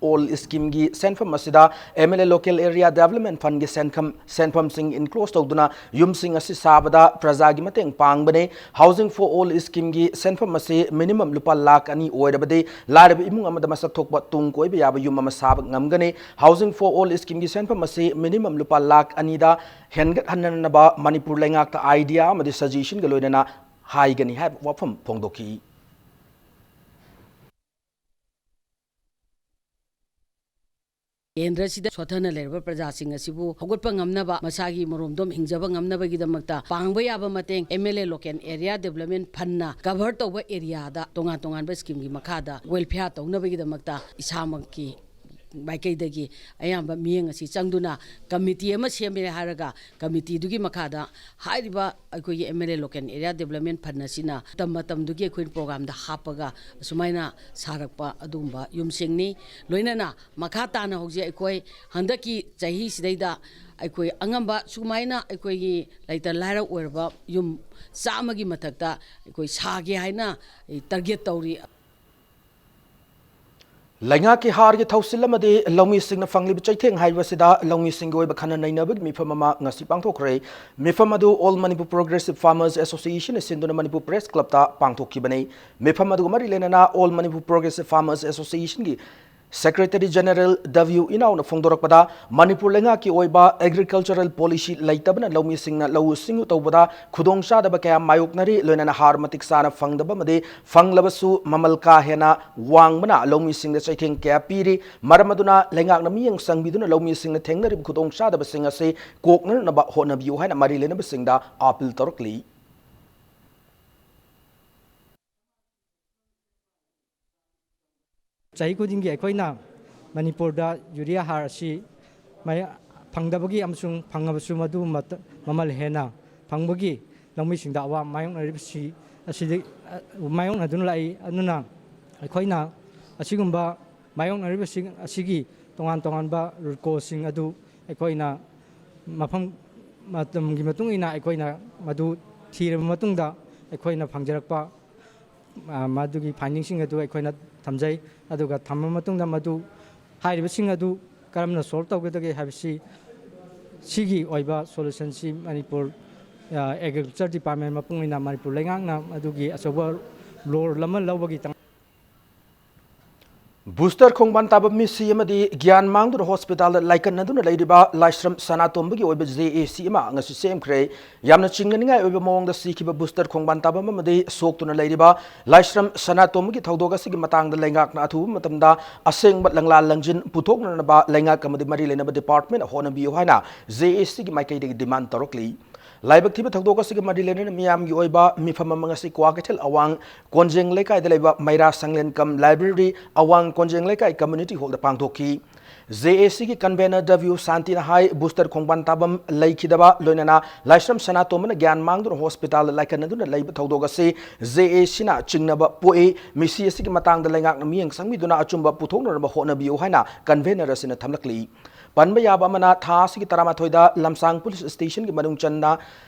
All scheme ꯒꯤ ꯁꯦꯟꯐꯝ ꯑꯁꯤꯗ M L A Local Area Development Fund ꯒꯤ ꯁꯦꯟꯐꯝ, ꯁꯦꯟꯐꯝꯁꯤꯡ enclose ꯇꯧꯗꯨꯅ ꯌꯨꯝꯁꯤꯡ ꯑꯁꯤ ꯁꯥꯕꯗ ꯄ꯭ꯔꯖꯥꯒꯤ ꯃꯇꯦꯡ ꯄꯥꯡꯕꯅꯤ꯫ Housing for All scheme ꯒꯤ ꯁꯦꯟꯐꯝ ꯑꯁꯤ minimum ꯂꯨꯄꯥ ꯂꯥꯈ ꯑꯅꯤ ꯑꯣꯏꯔꯕꯗꯤ ꯂꯥꯏꯔꯕ ꯏꯃꯨꯡ ꯑꯃꯗ ꯃꯁꯛ ꯊꯣꯛꯄ ꯇꯨꯡ ꯀꯣꯏꯕ ꯌꯥꯕ ꯌꯨꯝ ꯑꯃ ꯁꯥꯕ ꯉꯝꯒꯅꯤ꯫ Housing for All scheme ꯒꯤ ꯁꯦꯟꯐꯝ ꯑꯁꯤ minimum ꯂꯨꯄꯥ ꯂꯥꯈ ꯑꯅꯤꯗ ꯍꯦꯟꯒꯠꯍꯟꯅꯅꯕ ꯃꯅꯤꯄꯨꯔ ꯂꯩꯉꯥꯛꯇ idea ꯑꯃꯗꯤ suggestion ꯒ ꯂꯣꯏꯅꯅ ꯍꯥꯏꯒꯅꯤ ꯍꯥꯏꯕ ꯋꯥꯐꯝ ꯐꯣꯡꯗꯣꯛꯈꯤ꯫ ꯀꯦꯟꯗ꯭ꯔꯁꯤꯗ ꯁꯣꯠꯊꯅ ꯂꯩꯔꯕ ꯄ꯭ꯔꯖꯥꯁꯤꯡ ꯑꯁꯤꯕꯨ ꯍꯧꯒꯠꯄ ꯉꯝꯅꯕ, ꯃꯁꯥꯒꯤ ꯃꯔꯣꯝꯗꯣꯝ ꯍꯤꯡꯖꯕ ꯉꯝꯅꯕꯒꯤꯗꯃꯛꯇ ꯄꯥꯡꯕ ꯌꯥꯕ ꯃꯇꯦꯡ M L A Local Area Development Fund ꯅ cover ꯇꯧꯕ area ꯗ ꯇꯣꯉꯥꯟ ꯇꯣꯉꯥꯟꯕ scheme ꯒꯤ ꯃꯈꯥꯗ welfare ꯇꯧꯅꯕꯒꯤꯗꯃꯛꯇ ꯏꯁꯥꯃꯛꯀꯤ ꯃꯥꯏꯀꯩꯗꯒꯤ ꯑꯌꯥꯝꯕ ꯃꯤꯠꯌꯦꯡ ꯑꯁꯤ ꯆꯪꯗꯨꯅ ꯀꯃꯤꯇꯤ ꯑꯃ ꯁꯦꯝꯃꯦ ꯍꯥꯏꯔꯒ, ꯀꯃꯤꯇꯤꯗꯨꯒꯤ ꯃꯈꯥꯗ ꯍꯥꯏꯔꯤꯕ ꯑꯩꯈꯣꯏꯒꯤ M L A Local Area Development Fund ꯑꯁꯤꯅ ꯃꯇꯝ ꯃꯇꯝꯗꯨꯒꯤ ꯑꯩꯈꯣꯏꯅ ꯄ꯭ꯔꯣꯒ꯭ꯔꯥꯝꯗ ꯍꯥꯞꯄꯒ ꯑꯁꯨꯃꯥꯏꯅ ꯁꯥꯔꯛꯄ ꯑꯗꯨꯒꯨꯝꯕ ꯌꯨꯝꯁꯤꯡꯅꯤ꯫ ꯂꯣꯏꯅꯅ ꯃꯈꯥ ꯇꯥꯅ ꯍꯧꯖꯤꯛ ꯑꯩꯈꯣꯏ ꯍꯟꯗꯛꯀꯤ ꯆꯍꯤꯁꯤꯗꯩꯗ ꯑꯩꯈꯣꯏ ꯑꯉꯝꯕ ꯁꯨꯃꯥꯏꯅ ꯑꯩꯈꯣꯏꯒꯤ ꯂꯩꯇ ꯂꯥꯏꯔ ꯑꯣꯏꯔꯕ ꯌꯨꯝ ꯆꯥꯝꯃꯒꯤ ꯃꯊꯛꯇ ꯑꯩꯈꯣꯏ ꯁꯥꯒꯦ ꯍꯥꯏꯅ ꯑꯩ target ꯇꯧꯔꯤ꯫ ꯂꯩꯉꯥꯛꯀꯤ ꯍꯥꯔꯒꯤ ꯊꯧꯁꯤꯜ ꯑꯃꯗꯤ ꯂꯧꯃꯤꯁꯤꯡꯅ ꯐꯪꯂꯤꯕ ꯆꯩꯊꯦꯡ ꯍꯥꯏꯕꯁꯤꯗ ꯂꯧꯃꯤꯁꯤꯡꯒꯤ ꯑꯣꯏꯕ ꯈꯟꯅ ꯅꯩꯅꯕꯒꯤ ꯃꯤꯐꯝ ꯑꯃ ꯉꯁꯤ ꯄꯥꯡꯊꯣꯛꯈ꯭ꯔꯦ꯫ ꯃꯤꯐꯝ ꯑꯗꯨ All Manipur Progressive Farmers Association ꯁꯤꯟꯗꯨꯅ ꯃꯅꯤꯄꯨꯔ ꯄ꯭ꯔꯦꯁ ꯀ꯭ꯂꯕꯇ ꯄꯥꯡꯊꯣꯛꯈꯤꯕꯅꯤ꯫ ꯃꯤꯐꯝ ꯑꯗꯨꯒ ꯃꯔꯤ ꯂꯩꯅꯅ All Manipur Progressive Farmers Association ꯒꯤ Secretary General W ꯏꯅꯥꯎꯅ ꯐꯣꯡꯗꯣꯔꯛꯄꯗ, ꯃꯅꯤꯄꯨꯔ ꯂꯩꯉꯥꯛꯀꯤ ꯑꯣꯏꯕ agricultural policy ꯂꯩꯇꯕꯅ ꯂꯧꯃꯤꯁꯤꯡꯅ ꯂꯧꯎ ꯁꯤꯡꯎ ꯇꯧꯕꯗ ꯈꯨꯗꯣꯡꯆꯥꯗꯕ ꯀꯌꯥ ꯃꯥꯌꯣꯛꯅꯔꯤ꯫ ꯂꯣꯏꯅꯅ ꯍꯥꯔ ꯃꯇꯤꯛ ꯆꯥꯅ ꯐꯪꯗꯕ ꯑꯃꯗꯤ ꯐꯪꯂꯕꯁꯨ ꯃꯃꯜ ꯀꯥ ꯍꯦꯟꯅ ꯋꯥꯡꯕꯅ ꯂꯧꯃꯤꯁꯤꯡꯗ ꯆꯩꯊꯦꯡ ꯀꯌꯥ ꯄꯤꯔꯤ꯫ ꯃꯔꯝ ꯑꯗꯨꯅ ꯂꯩꯉꯥꯛꯅ ꯃꯤꯠꯌꯦꯡ ꯆꯪꯕꯤꯗꯨꯅ ꯂꯧꯃꯤꯁꯤꯡꯅ ꯊꯦꯡꯅꯔꯤꯕ ꯈꯨꯗꯣꯡꯆꯥꯗꯕꯁꯤꯡ ꯑꯁꯤ ꯀꯣꯛꯅꯅꯕ ꯍꯣꯠꯅꯕꯤꯌꯨ ꯍꯥꯏꯅ ꯃꯔꯤ ꯂꯩꯅꯕꯁꯤꯡꯗ ꯑꯥꯄꯤꯜ ꯇꯧꯔꯛꯂꯤ꯫ ꯆꯍꯤ ꯈꯨꯗꯤꯡꯒꯤ ꯑꯩꯈꯣꯏꯅ ꯃꯅꯤꯄꯨꯔꯗ ꯌꯨꯔꯤꯌꯥ ꯍꯥꯔ ꯑꯁꯤ ꯃꯌꯥ-, ꯐꯪꯗꯕꯒꯤ ꯑꯃꯁꯨꯡ ꯐꯪꯉꯕꯁꯨ ꯃꯗꯨ ꯃꯇ-, ꯃꯃꯜ ꯍꯦꯟꯅ ꯐꯪꯕꯒꯤ ꯂꯧꯃꯤꯁꯤꯡꯗ ꯑꯋꯥꯕ ꯃꯥꯌꯣꯛꯅꯔꯤꯕꯁꯤ ꯑꯁꯤꯗ, ꯑ, ꯃꯥꯌꯣꯛꯅꯗꯨꯅ ꯂꯥꯛꯏ꯫ ꯑꯗꯨꯅ ꯑꯩꯈꯣꯏꯅ ꯑꯁꯤꯒꯨꯝꯕ ꯃꯥꯌꯣꯛꯅꯔꯤꯕꯁꯤꯡ ꯑꯁꯤꯒꯤ ꯇꯣꯉꯥꯟ ꯇꯣꯉꯥꯟꯕ root cause ꯁꯤꯡ ꯑꯗꯨ ꯑꯩꯈꯣꯏꯅ ꯃꯐꯝ ꯃꯇꯝꯒꯤ ꯃꯇꯨꯡ ꯏꯟꯅ ꯑꯩꯈꯣꯏꯅ ꯃꯗꯨ ꯊꯤꯔꯕ ꯃꯇꯨꯡꯗ ꯑꯩꯈꯣꯏꯅ ꯐꯪꯖꯔꯛꯄ, ꯑ, ꯃꯗꯨꯒꯤ finding ꯁꯤꯡ ꯑꯗꯨ ꯑꯩꯈꯣꯏꯅ ꯊꯝꯖꯩ꯫ ꯑꯗꯨꯒ ꯊꯝꯃ ꯃꯇꯨꯡꯗ ꯃꯗꯨ, ꯍꯥꯏꯔꯤꯕꯁꯤꯡ ꯑꯗꯨ ꯀꯔꯝꯅ solve ꯇꯧꯒꯗꯒꯦ ꯍꯥꯏꯕꯁꯤ, ꯁꯤꯒꯤ ꯑꯣꯏꯕ solution ꯁꯤ ꯃꯅꯤꯄꯨꯔ, ꯑ, Agriculture Department ꯃꯄꯨꯡ ꯑꯣꯏꯅ ꯃꯅꯤꯄꯨꯔ ꯂꯩꯉꯥꯛꯅ ꯑꯗꯨꯒꯤ ꯑꯆꯧꯕ role ꯑꯃ ꯂꯧꯕꯒꯤ ꯇꯉꯥꯏ Booster ꯈꯣꯡꯕꯥꯟ ꯇꯥꯕ ꯃꯤꯁꯤ ꯑꯃꯗꯤ ꯒ꯭ꯌꯥꯟ ꯃꯥꯡꯗꯨꯅ ꯍꯣꯁꯄꯤꯇꯥꯜꯗ ꯂꯥꯏꯀꯠꯅꯗꯨꯅ ꯂꯩꯔꯤꯕ ꯂꯥꯏꯁ꯭ꯔꯝ ꯁꯅꯥꯇꯣꯝꯕꯒꯤ ꯑꯣꯏꯕ J A C ꯑꯃ ꯉꯁꯤ ꯁꯦꯝꯈ꯭ꯔꯦ꯫ ꯌꯥꯝꯅ ꯆꯤꯡꯅꯅꯤꯡꯉꯥꯏ ꯑꯣꯏꯕ ꯃꯑꯣꯡꯗ ꯁꯤꯈꯤꯕ booster ꯈꯣꯡꯕꯥꯟ ꯇꯥꯕꯝ ꯑꯃꯗꯤ ꯁꯣꯛꯇꯨꯅ ꯂꯩꯔꯤꯕ ꯂꯥꯏꯁ꯭ꯔꯝ ꯁꯅꯥꯇꯣꯝꯕꯒꯤ ꯊꯧꯗꯣꯛ ꯑꯁꯤꯒꯤ ꯃꯇꯥꯡꯗ ꯂꯩꯉꯥꯛꯅ ꯑꯊꯨꯕ ꯃꯇꯝꯗ ꯑꯁꯦꯡꯕ ꯂꯪꯂꯥ ꯂꯪꯖꯤꯟ ꯄꯨꯊꯣꯛꯅꯅꯕ ꯂꯩꯉꯥꯛ ꯑꯃꯗꯤ ꯃꯔꯤ ꯂꯩꯅꯕ department ꯍꯣꯠꯅꯕꯤꯌꯨ ꯍꯥꯏꯅ J A C ꯒꯤ ꯃꯥꯏꯀꯩꯗꯒꯤ demand ꯇꯧꯔꯛꯂꯤ꯫ ꯂꯥꯏꯕꯛ ꯊꯤꯕ ꯊꯧꯗꯣꯛ ꯑꯁꯤꯒ ꯃꯔꯤ ꯂꯩꯅꯅ ꯃꯤꯌꯥꯝꯒꯤ ꯑꯣꯏꯕ ꯃꯤꯐꯝ ꯑꯃ ꯉꯁꯤ ꯀ꯭ꯋꯥꯀꯩꯊꯦꯜ ꯑꯋꯥꯡ ꯀꯣꯟꯖꯦꯡ ꯂꯩꯀꯥꯏꯗ ꯂꯩꯕ ꯃꯩꯔꯥ ꯁꯪꯂꯦꯟ cum library, ꯑꯋꯥꯡ ꯀꯣꯟꯖꯦꯡ ꯂꯩꯀꯥꯏ community hall ꯗ ꯄꯥꯡꯊꯣꯛꯈꯤ꯫ ꯖꯦ ꯑꯦ ꯁꯤꯒꯤ convener W ꯁꯥꯟꯇꯤꯅ ꯍꯥꯏ, booster ꯈꯣꯡꯕꯥꯟ ꯇꯥꯐꯝ ꯂꯩꯈꯤꯗꯕ, ꯂꯣꯏꯅꯅ ꯂꯥꯏꯁ꯭ꯔꯝ ꯁꯅꯥꯇꯣꯝꯕꯅ ꯒ꯭ꯌꯥꯟ ꯃꯥꯡꯗꯨꯅ hospitalꯗ ꯂꯥꯏꯀꯠꯅꯗꯨꯅ ꯂꯩꯕ ꯊꯧꯗꯣꯛ ꯑꯁꯤ ꯖꯦ ꯑꯦ ꯁꯤꯅ ꯆꯤꯡꯅꯕ ꯄꯣꯛꯏ꯫ ꯃꯤꯁꯤ ꯑꯁꯤꯒꯤ ꯃꯇꯥꯡꯗ ꯂꯩꯉꯥꯛꯅ ꯃꯤꯠꯌꯦꯡ ꯆꯪꯕꯤꯗꯨꯅ ꯑꯆꯨꯝꯕ ꯄꯨꯊꯣꯛꯅꯅꯕ ꯍꯣꯠꯅꯕꯤꯌꯨ ꯍꯥꯏꯅ convener ꯑꯁꯤꯅ ꯊꯝꯂꯛꯂꯤ꯫ ꯄꯟꯕ ꯌꯥꯕ ꯑꯃꯅ, ꯊꯥ ꯑꯁꯤꯒꯤ ꯇꯔꯥꯃꯥꯊꯣꯏꯗ ꯂꯝꯁꯥꯡ police stationꯒꯤ ꯃꯅꯨꯡ ꯆꯟꯅ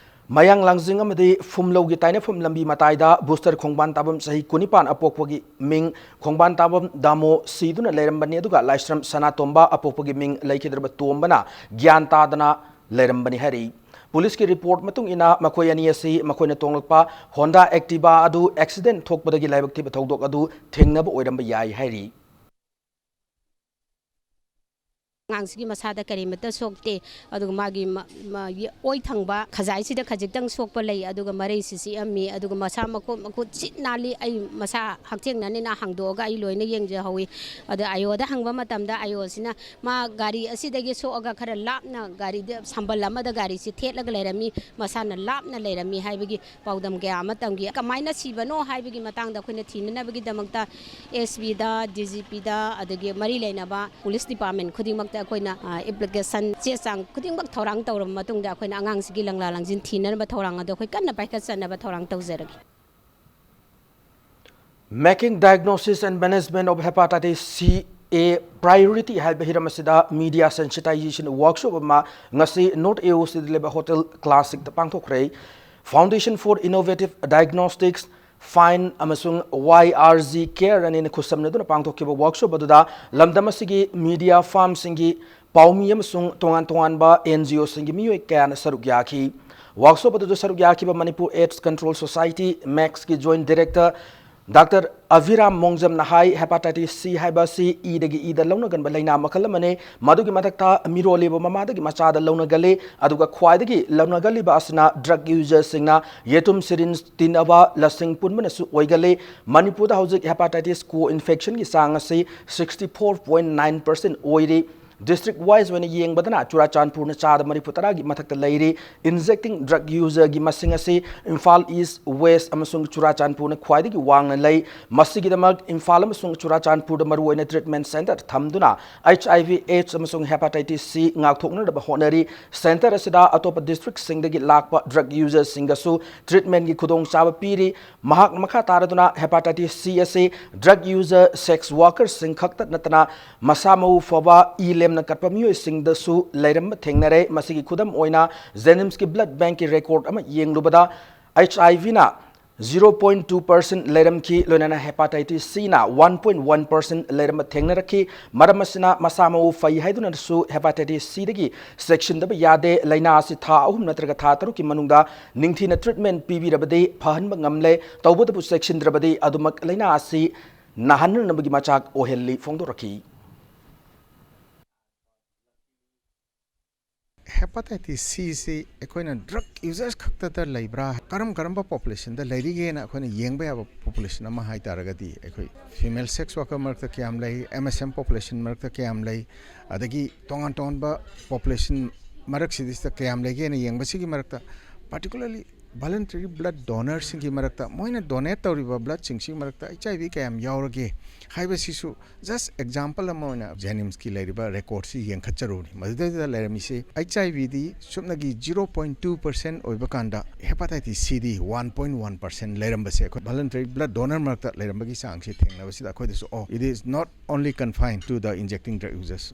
ꯃꯌꯥꯡ ꯂꯥꯡꯖꯤꯡ ꯑꯃꯗꯤ ꯐꯨꯝꯂꯧꯒꯤ ꯇꯥꯏꯅꯐꯝ ꯂꯝꯕꯤ ꯃꯇꯥꯏꯗ booster ꯈꯣꯡꯕꯥꯟ ꯇꯥꯐꯝ ꯆꯍꯤ ꯀꯨꯟꯅꯤꯄꯥꯟ ꯑꯄꯣꯛꯄꯒꯤ ꯃꯤꯡ ꯈꯣꯡꯕꯥꯟ ꯇꯥꯐꯝ ꯗꯥꯃꯣ ꯁꯤꯗꯨꯅ ꯂꯩꯔꯝꯕꯅꯤ, ꯑꯗꯨꯒ ꯂꯥꯏꯁ꯭ꯔꯝ ꯁꯅꯥꯇꯣꯝꯕ ꯑꯄꯣꯛꯄꯒꯤ ꯃꯤꯡ ꯂꯩꯈꯤꯗ꯭ꯔꯕ ꯇꯣꯝꯕꯅ ꯒ꯭ꯌꯥꯟ ꯇꯥꯗꯅ ꯂꯩꯔꯝꯕꯅꯤ ꯍꯥꯏꯔꯤ꯫ Policeꯀꯤ report ꯃꯇꯨꯡ ꯏꯟꯅ, ꯃꯈꯣꯏ ꯑꯅꯤ ꯑꯁꯤ ꯃꯈꯣꯏꯅ ꯇꯣꯡꯂꯛꯄ Honda Activa ꯑꯗꯨ accident ꯊꯣꯛꯄꯗꯒꯤ ꯂꯥꯏꯕꯛ ꯊꯤꯕ ꯊꯧꯗꯣꯛ ꯑꯗꯨ ꯊꯦꯡꯅꯕ ꯑꯣꯏꯔꯝꯕ ꯌꯥꯏ ꯍꯥꯏꯔꯤ꯫ ꯑꯉꯥꯡꯁꯤꯒꯤ ꯃꯁꯥꯗ ꯀꯔꯤꯃꯠꯇ ꯁꯣꯛꯇꯦ, ꯑꯗꯨꯒ ꯃꯥꯒꯤ ꯃ-, ꯃ-, ꯌꯦ-, ꯑꯣꯏ ꯊꯪꯕ ꯈꯖꯥꯏꯁꯤꯗ ꯈꯖꯤꯛꯇꯪ ꯁꯣꯛꯄ ꯂꯩ, ꯑꯗꯨꯒ ꯃꯔꯩꯁꯤ ꯆꯤꯛꯑꯝꯃꯤ, ꯑꯗꯨꯒ ꯃꯁꯥ ꯃꯈꯨꯠ, ꯃꯈꯨꯠ ꯁꯤꯠ ꯅꯥꯜꯂꯤ꯫ ꯑꯩ ꯃꯁꯥ ꯍꯛꯊꯦꯡꯅꯅꯤꯅ ꯍꯥꯡꯗꯣꯛꯑꯒ ꯑꯩ ꯂꯣꯏꯅ ꯌꯦꯡꯖꯍꯧꯋꯤ꯫ ꯑꯗ ꯑꯥꯏ ꯑꯣꯗ ꯍꯪꯕ ꯃꯇꯝꯗ ꯑꯥꯏ ꯑꯣꯁꯤꯅ ꯃꯥ ꯒꯥꯔꯤ ꯑꯁꯤꯗꯒꯤ ꯁꯣꯛꯑꯒ ꯈꯔ ꯂꯥꯞꯅ ꯒꯥꯔꯤꯗ ꯁꯝꯕꯜ ꯑꯃꯗ ꯒꯥꯔꯤꯁꯤ ꯊꯦꯠꯂꯒ ꯂꯩꯔꯝꯃꯤ, ꯃꯁꯥꯅ ꯂꯥꯞꯅ ꯂꯩꯔꯝꯃꯤ ꯍꯥꯏꯕꯒꯤ ꯄꯥꯎꯗꯝ ꯀꯌꯥ ꯑꯃ ꯇꯝꯈꯤ꯫ ꯀꯃꯥꯏꯅ ꯁꯤꯕꯅꯣ ꯍꯥꯏꯕꯒꯤ ꯃꯇꯥꯡꯗ ꯑꯩꯈꯣꯏꯅ ꯊꯤꯅꯅꯕꯒꯤꯗꯃꯛꯇ ꯑꯦꯁ ꯄꯤꯗ, ꯗꯤ ꯖꯤ ꯄꯤꯗ, ꯑꯗꯒꯤ ꯃꯔꯤ ꯂꯩꯅꯕ police department ꯈꯨꯗꯤꯡꯃꯛꯇ ꯑꯩꯈꯣꯏꯅ, ꯑ, application ꯆꯦ ꯆꯥꯡ ꯈꯨꯗꯤꯡꯃꯛ ꯊꯧꯔꯥꯡ ꯇꯧꯔꯕ ꯃꯇꯨꯡꯗ ꯑꯩꯈꯣꯏꯅ ꯑꯉꯥꯡꯁꯤꯒꯤ ꯂꯪꯂꯥ ꯂꯪꯖꯤꯟ ꯊꯤꯅꯅꯕ ꯊꯧꯔꯥꯡ ꯑꯗꯣ ꯑꯩꯈꯣꯏ ꯀꯟꯅ ꯄꯥꯏꯈꯠꯆꯅꯕ ꯊꯧꯔꯥꯡ ꯇꯧꯖꯔꯒꯦ꯫ Making Diagnosis and Management of Hepatitis C a Priority ꯍꯥꯏꯕ ꯍꯤꯔꯝ ꯑꯁꯤꯗ media sensitization workshop ꯑꯃ ꯉꯁꯤ North A O Cꯗ ꯂꯩꯕ Hotel Classicꯇ ꯄꯥꯡꯊꯣꯛꯈ꯭ꯔꯦ꯫ Foundation for Innovative Diagnostics, ꯐꯥꯏꯟ ꯑꯃꯁꯨꯡ ꯋꯥꯏ ꯑꯥꯔ ꯖꯤ ꯀꯦꯌꯔ ꯑꯅꯤꯅ ꯈꯨꯠꯁꯝꯅꯗꯨꯅ ꯄꯥꯡꯊꯣꯛꯈꯤꯕ workshop ꯑꯗꯨꯗ ꯂꯝꯗꯝ ꯑꯁꯤꯒꯤ media firmꯁꯤꯡꯒꯤ ꯄꯥꯎꯃꯤ ꯑꯃꯁꯨꯡ ꯇꯣꯉꯥꯟ ꯇꯣꯉꯥꯟꯕ ꯑꯦꯟ ꯖꯤ ꯑꯣꯁꯤꯡꯒꯤ ꯃꯤꯑꯣꯏ ꯀꯌꯥꯅ ꯁꯔꯨꯛ ꯌꯥꯈꯤ꯫ Workshop ꯑꯗꯨꯗ ꯁꯔꯨꯛ ꯌꯥꯈꯤꯕ Manipur AIDS Control Society, ꯃꯦꯛꯁꯀꯤ Joint Director Doctor ꯑꯚꯤꯔꯥꯝ ꯃꯣꯡꯖꯝꯅ ꯍꯥꯏ, hepatitis C ꯍꯥꯏꯕ ꯑꯁꯤ ꯏꯗꯒꯤ ꯏꯗ ꯂꯧꯅꯒꯟꯕ ꯂꯥꯏꯅꯥ ꯃꯈꯜ ꯑꯃꯅꯤ꯫ ꯃꯗꯨꯒꯤ ꯃꯊꯛꯇ ꯃꯤꯔꯣꯜꯂꯤꯕ ꯃꯃꯥꯗꯒꯤ ꯃꯆꯥꯗ ꯂꯧꯅꯒꯜꯂꯤ, ꯑꯗꯨꯒ ꯈ꯭ꯋꯥꯏꯗꯒꯤ ꯂꯧꯅꯒꯜꯂꯤꯕ ꯑꯁꯤꯅ drug userꯁꯤꯡꯅ ꯌꯦꯇꯨꯝ syringe ꯇꯤꯟꯅꯕ ꯂꯁꯤꯡ ꯄꯨꯟꯕꯅꯁꯨ ꯑꯣꯏꯒꯜꯂꯤ꯫ ꯃꯅꯤꯄꯨꯔꯗ ꯍꯧꯖꯤꯛ hepatitis co-infectionꯒꯤ ꯆꯥꯡ ꯑꯁꯤ sixty four point nine percent ꯑꯣꯏꯔꯤ꯫ District wise ꯑꯣꯏꯅ ꯌꯦꯡꯕꯗꯅ ꯆꯨꯔꯥꯆꯥꯟꯄꯨꯔꯅ ꯆꯥꯗ ꯃꯔꯤꯐꯨ ꯇꯔꯥꯒꯤ ꯃꯊꯛꯇ ꯂꯩꯔꯤ꯫ Injecting drug userꯒꯤ ꯃꯁꯤꯡ ꯑꯁꯤ ꯏꯝꯐꯥꯜ ꯏꯁ, ꯋꯦꯁ ꯑꯃꯁꯨꯡ ꯆꯨꯔꯥꯆꯥꯟꯄꯨꯔꯅ ꯈ꯭ꯋꯥꯏꯗꯒꯤ ꯋꯥꯡꯅ ꯂꯩ꯫ ꯃꯁꯤꯒꯤꯗꯃꯛ ꯏꯝꯐꯥꯜ ꯑꯃꯁꯨꯡ ꯆꯨꯔꯥꯆꯥꯟꯄꯨꯔꯗ ꯃꯔꯨꯑꯣꯏꯅ treatment centre ꯊꯝꯗꯨꯅ HIV AIDS ꯑꯃꯁꯨꯡ hepatitis C ꯉꯥꯛꯊꯣꯛꯅꯅꯕ ꯍꯣꯠꯅꯔꯤ꯫ Centre ꯑꯁꯤꯗ ꯑꯇꯣꯞꯄ districtꯁꯤꯡꯗꯒꯤ ꯂꯥꯛꯄ drug userꯁꯤꯡꯗꯁꯨ treatmentꯒꯤ ꯈꯨꯗꯣꯡꯆꯥꯕ ꯄꯤꯔꯤ꯫ ꯃꯍꯥꯛꯅ ꯃꯈꯥ ꯇꯥꯔꯗꯨꯅ hepatitis C ꯑꯁꯤ drug user, sex workerꯁꯤꯡ ꯈꯛꯇ ꯅꯠꯇꯅ ꯃꯁꯥ ꯃꯎ ꯐꯕ, ꯏ ꯂꯦꯝꯅ ꯀꯠꯄ ꯃꯤꯑꯣꯏꯁꯤꯡꯗꯁꯨ ꯂꯩꯔꯝꯕ ꯊꯦꯡꯅꯔꯦ꯫ ꯃꯁꯤꯒꯤ ꯈꯨꯗꯝ ꯑꯣꯏꯅ JNIMSꯀꯤ blood bankꯀꯤ record ꯑꯃ ꯌꯦꯡꯂꯨꯕꯗ HIVꯅ zero point two percent ꯂꯩꯔꯝꯈꯤ, ꯂꯣꯏꯅꯅ hepatitis Cꯅ one point one percent ꯂꯩꯔꯝꯕ ꯊꯦꯡꯅꯔꯛꯈꯤ꯫ ꯃꯔꯝ ꯑꯁꯤꯅ ꯃꯁꯥ ꯃꯎ ꯐꯩ ꯍꯥꯏꯗꯨꯅꯁꯨ hepatitis Cꯗꯒꯤ ꯆꯦꯛꯁꯤꯟꯗꯕ ꯌꯥꯗꯦ꯫ ꯂꯥꯏꯅꯥ ꯑꯁꯤ ꯊꯥ ꯑꯍꯨꯝ ꯅꯠꯇ꯭ꯔꯒ ꯊꯥ ꯇꯔꯨꯛꯀꯤ ꯃꯅꯨꯡꯗ ꯅꯤꯡꯊꯤꯅ treatment ꯄꯤꯕꯤꯔꯕꯗꯤ ꯐꯍꯟꯕ ꯉꯝꯂꯦ꯫ ꯇꯧꯕꯇꯕꯨ ꯆꯦꯛꯁꯤꯟꯗ꯭ꯔꯕꯗꯤ ꯑꯗꯨꯃꯛ ꯂꯥꯏꯅꯥ ꯑꯁꯤ ꯅꯥꯍꯟꯅꯅꯕꯒꯤ ꯃꯆꯥꯛ ꯑꯣꯏꯍꯜꯂꯤ ꯐꯣꯡꯗꯣꯔꯛꯈꯤ꯫ Hepatitis C ꯁꯤ ꯑꯩꯈꯣꯏꯅ drug users ꯈꯛꯇꯗ ꯂꯩꯕ꯭ꯔꯥ, ꯀꯔꯝ ꯀꯔꯝꯕ populationꯗ ꯂꯩꯔꯤꯒꯦꯅ ꯑꯩꯈꯣꯏꯅ ꯌꯦꯡꯕ ꯌꯥꯕ population ꯑꯃ ꯍꯥꯏ ꯇꯥꯔꯒꯗꯤ, ꯑꯩꯈꯣꯏ female sex worker ꯃꯔꯛꯇ ꯀꯌꯥꯝ ꯂꯩ, MSM population ꯃꯔꯛꯇ ꯀꯌꯥꯝ ꯂꯩ, ꯑꯗꯒꯤ ꯇꯣꯉꯥꯟ ꯇꯣꯉꯥꯟꯕ population ꯃꯔꯛꯁꯤꯗꯩꯁꯤꯗ ꯀꯌꯥꯝ ꯂꯩꯒꯦꯅ ꯌꯦꯡꯕꯁꯤꯒꯤ ꯃꯔꯛꯇ, particularly voluntary blood donorꯁꯤꯡꯒꯤ ꯃꯔꯛꯇ, ꯃꯣꯏꯅ donate ꯇꯧꯔꯤꯕ bloodꯁꯤꯡꯁꯤꯒꯤ ꯃꯔꯛꯇ HIV ꯀꯌꯥꯝ ꯌꯥꯎꯔꯒꯦ ꯍꯥꯏꯕꯁꯤꯁꯨ just example ꯑꯃ ꯑꯣꯏꯅ JNIMSꯀꯤ ꯂꯩꯔꯤꯕ recordꯁꯤ ꯌꯦꯡꯈꯠꯆꯔꯨꯕꯅꯤ꯫ ꯃꯗꯨꯗꯩꯗ ꯂꯩꯔꯝꯃꯤꯁꯤ, HIVꯗꯤ ꯁꯨꯞꯅꯒꯤ zero point two percent ꯑꯣꯏꯕ ꯀꯥꯟꯗ, hepatitis Cꯗꯤ one point one percent ꯂꯩꯔꯝꯕꯁꯦ ꯑꯩꯈꯣꯏ voluntary blood donor ꯃꯔꯛꯇ ꯂꯩꯔꯝꯕꯒꯤ ꯆꯥꯡꯁꯤ ꯊꯦꯡꯅꯕꯁꯤꯗ ꯑꯩꯈꯣꯏꯗꯁꯨ, ꯑꯣ, it is not only confined to the injecting drug users,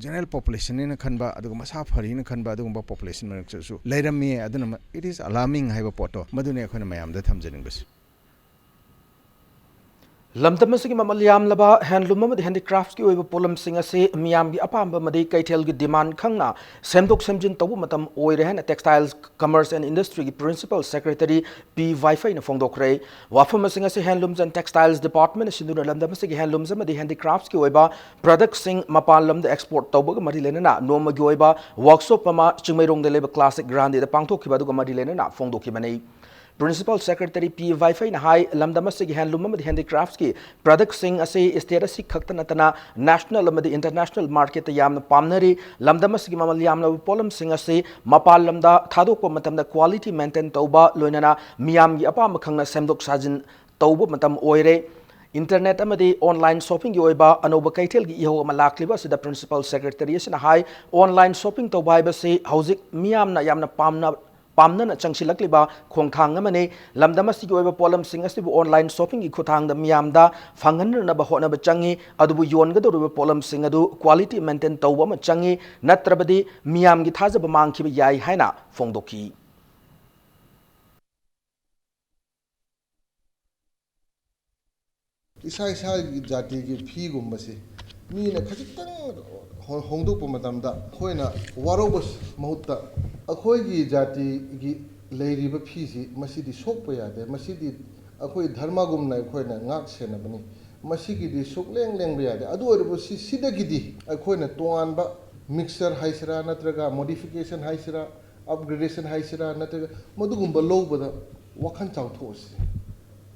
general populationꯅꯦꯅ ꯈꯟꯕ, ꯑꯗꯨꯒ ꯃꯁꯥ ꯐꯔꯤꯅ ꯈꯟꯕ ꯑꯗꯨꯒꯨꯝꯕ population ꯃꯔꯛꯇꯁꯨ ꯂꯩꯔꯝꯃꯤ꯫ ꯑꯗꯨꯅ ꯃ-, it is alarming ꯍꯥꯏꯕ ꯄꯣꯠꯇꯣ, ꯃꯗꯨꯅꯤ ꯑꯩꯈꯣꯏꯅ ꯃꯌꯥꯝꯗ ꯊꯝꯖꯅꯤꯡꯕꯁꯤ꯫ ꯂꯝꯗꯝ ꯑꯁꯤꯒꯤ ꯃꯃꯜ ꯌꯥꯝꯂꯕ handloom ꯑꯃꯗꯤ handicraftsꯀꯤ ꯑꯣꯏꯕ ꯄꯣꯠꯂꯝꯁꯤꯡ ꯑꯁꯤ ꯃꯤꯌꯥꯝꯒꯤ ꯑꯄꯥꯝꯕ ꯑꯃꯗꯤ ꯀꯩꯊꯦꯜꯒꯤ demand ꯈꯪꯅ ꯁꯦꯝꯗꯣꯛ ꯁꯦꯝꯖꯤꯟ ꯇꯧꯕ ꯃꯇꯝ ꯑꯣꯏꯔꯦ ꯍꯥꯏꯅ Textiles, Commerce and Industryꯒꯤ Principal Secretary ꯄꯤ ꯋꯥꯏꯐꯩꯅ ꯐꯣꯡꯗꯣꯛꯈ꯭ꯔꯦ꯫ ꯋꯥꯐꯝ ꯑꯁꯤꯡ ꯑꯁꯤ Handlooms and Textiles Departmentꯅ ꯁꯤꯟꯗꯨꯅ ꯂꯝꯗꯝ ꯑꯁꯤꯒꯤ handlooms ꯑꯃꯗꯤ handicraftsꯀꯤ ꯑꯣꯏꯕ productꯁꯤꯡ ꯃꯄꯥꯟ ꯂꯝꯗ export ꯇꯧꯕꯒ ꯃꯔꯤ ꯂꯩꯅꯅ ꯅꯣꯡꯃꯒꯤ ꯑꯣꯏꯕ workshop ꯑꯃ ꯆꯤꯡꯃꯩꯔꯣꯡꯗ ꯂꯩꯕ Classic Grandeꯗ ꯄꯥꯡꯊꯣꯛꯈꯤꯕ ꯑꯗꯨꯒ ꯃꯔꯤ ꯂꯩꯅꯅ ꯐꯣꯡꯗꯣꯛꯈꯤꯕꯅꯤ꯫ Principal Secretary P Vaifeina ꯍꯥꯏ, ꯂꯝꯗꯝ ꯑꯁꯤꯒꯤ handloom ꯑꯃꯗꯤ handicraftsꯀꯤ productꯁꯤꯡ ꯑꯁꯤ state ꯑꯁꯤ ꯈꯛꯇ ꯅꯠꯇꯅ national ꯑꯃꯗꯤ international marketꯇ ꯌꯥꯝꯅ ꯄꯥꯝꯅꯔꯤ꯫ ꯂꯝꯗꯝ ꯑꯁꯤꯒꯤ ꯃꯃꯜ ꯌꯥꯝꯂꯕ ꯄꯣꯠꯂꯝꯁꯤꯡ ꯑꯁꯤ ꯃꯄꯥꯟ ꯂꯝꯗ ꯊꯥꯗꯣꯛꯄ ꯃꯇꯝꯗ quality maintain ꯇꯧꯕ, ꯂꯣꯏꯅꯅ ꯃꯤꯌꯥꯝꯒꯤ ꯑꯄꯥꯝꯕ ꯈꯪꯅ ꯁꯦꯝꯗꯣꯛ ꯁꯥꯖꯤꯟ ꯇꯧꯕ ꯃꯇꯝ ꯑꯣꯏꯔꯦ꯫ Internet ꯑꯃꯗꯤ online shoppingꯒꯤ ꯑꯣꯏꯕ ꯑꯅꯧꯕ ꯀꯩꯊꯦꯜꯒꯤ ꯏꯍꯧ ꯑꯃ ꯂꯥꯛꯂꯤꯕ ꯑꯁꯤꯗ Principal Secretary ꯑꯁꯤꯅ ꯍꯥꯏ, online shopping ꯇꯧꯕ ꯍꯥꯏꯕꯁꯤ ꯍꯧꯖꯤꯛ ꯃꯤꯌꯥꯝꯅ ꯌꯥꯝꯅ ꯄꯥꯝꯅ ꯄꯥꯝꯅꯅ ꯆꯪꯁꯤꯜꯂꯛꯂꯤꯕ ꯈꯣꯡꯊꯥꯡ ꯑꯃꯅꯤ꯫ ꯂꯝꯗꯝ ꯑꯁꯤꯒꯤ ꯑꯣꯏꯕ ꯄꯣꯠꯂꯝꯁꯤꯡ ꯑꯁꯤꯕꯨ online shoppingꯒꯤ ꯈꯨꯠꯊꯥꯡꯗ ꯃꯤꯌꯥꯝꯗ ꯐꯪꯍꯟꯅꯅꯕ ꯍꯣꯠꯅꯕ ꯆꯪꯏ꯫ ꯑꯗꯨꯕꯨ ꯌꯣꯟꯒꯗꯧꯔꯤꯕ ꯄꯣꯠꯂꯝꯁꯤꯡ ꯑꯗꯨ quality maintain ꯇꯧꯕ ꯑꯃ ꯆꯪꯏ꯫ ꯅꯠꯇ꯭ꯔꯕꯗꯤ ꯃꯤꯌꯥꯝꯒꯤ ꯊꯥꯖꯕ ꯃꯥꯡꯈꯤꯕ ꯌꯥꯏ ꯍꯥꯏꯅ ꯐꯣꯡꯗꯣꯛꯈꯤ꯫ ꯏꯁꯥ ꯏꯁꯥꯒꯤ ꯖꯥꯇꯤꯒꯤ ꯐꯤꯒꯨꯝꯕꯁꯤ ꯃꯤꯅ ꯈꯖꯤꯛꯇꯪ ꯍꯣ- ꯍꯣꯡꯗꯣꯛꯄ ꯃꯇꯝꯗ ꯑꯩꯈꯣꯏꯅ ꯋꯥꯔꯧꯕ ꯃꯍꯨꯠꯇ ꯑꯩꯈꯣꯏꯒꯤ ꯖꯥꯇꯤꯒꯤ ꯂꯩꯔꯤꯕ ꯐꯤꯁꯤ ꯃꯁꯤꯗꯤ ꯁꯣꯛꯄ ꯌꯥꯗꯦ, ꯃꯁꯤꯗꯤ ꯑꯩꯈꯣꯏ ꯙꯔꯃꯒꯨꯝꯅ ꯑꯩꯈꯣꯏꯅ ꯉꯥꯛ ꯁꯦꯟꯅꯕꯅꯤ, ꯃꯁꯤꯒꯤꯗꯤ ꯁꯨꯛꯂꯦꯡ ꯂꯦꯡꯕ ꯌꯥꯗꯦ꯫ ꯑꯗꯨ ꯑꯣꯏꯔꯕꯁꯨ ꯁꯤꯗꯒꯤꯗꯤ ꯑꯩꯈꯣꯏꯅ ꯇꯣꯉꯥꯟꯕ mixture ꯍꯥꯏꯁꯤꯔꯥ ꯅꯠꯇ꯭ꯔꯒ modification ꯍꯥꯏꯁꯤꯔꯥ, upgradation ꯍꯥꯏꯁꯤꯔꯥ ꯅꯠꯇ꯭ꯔꯒ ꯃꯗꯨꯒꯨꯝꯕ ꯂꯧꯕꯗ ꯋꯥꯈꯜ ꯆꯥꯎꯊꯣꯛꯑꯁꯤ꯫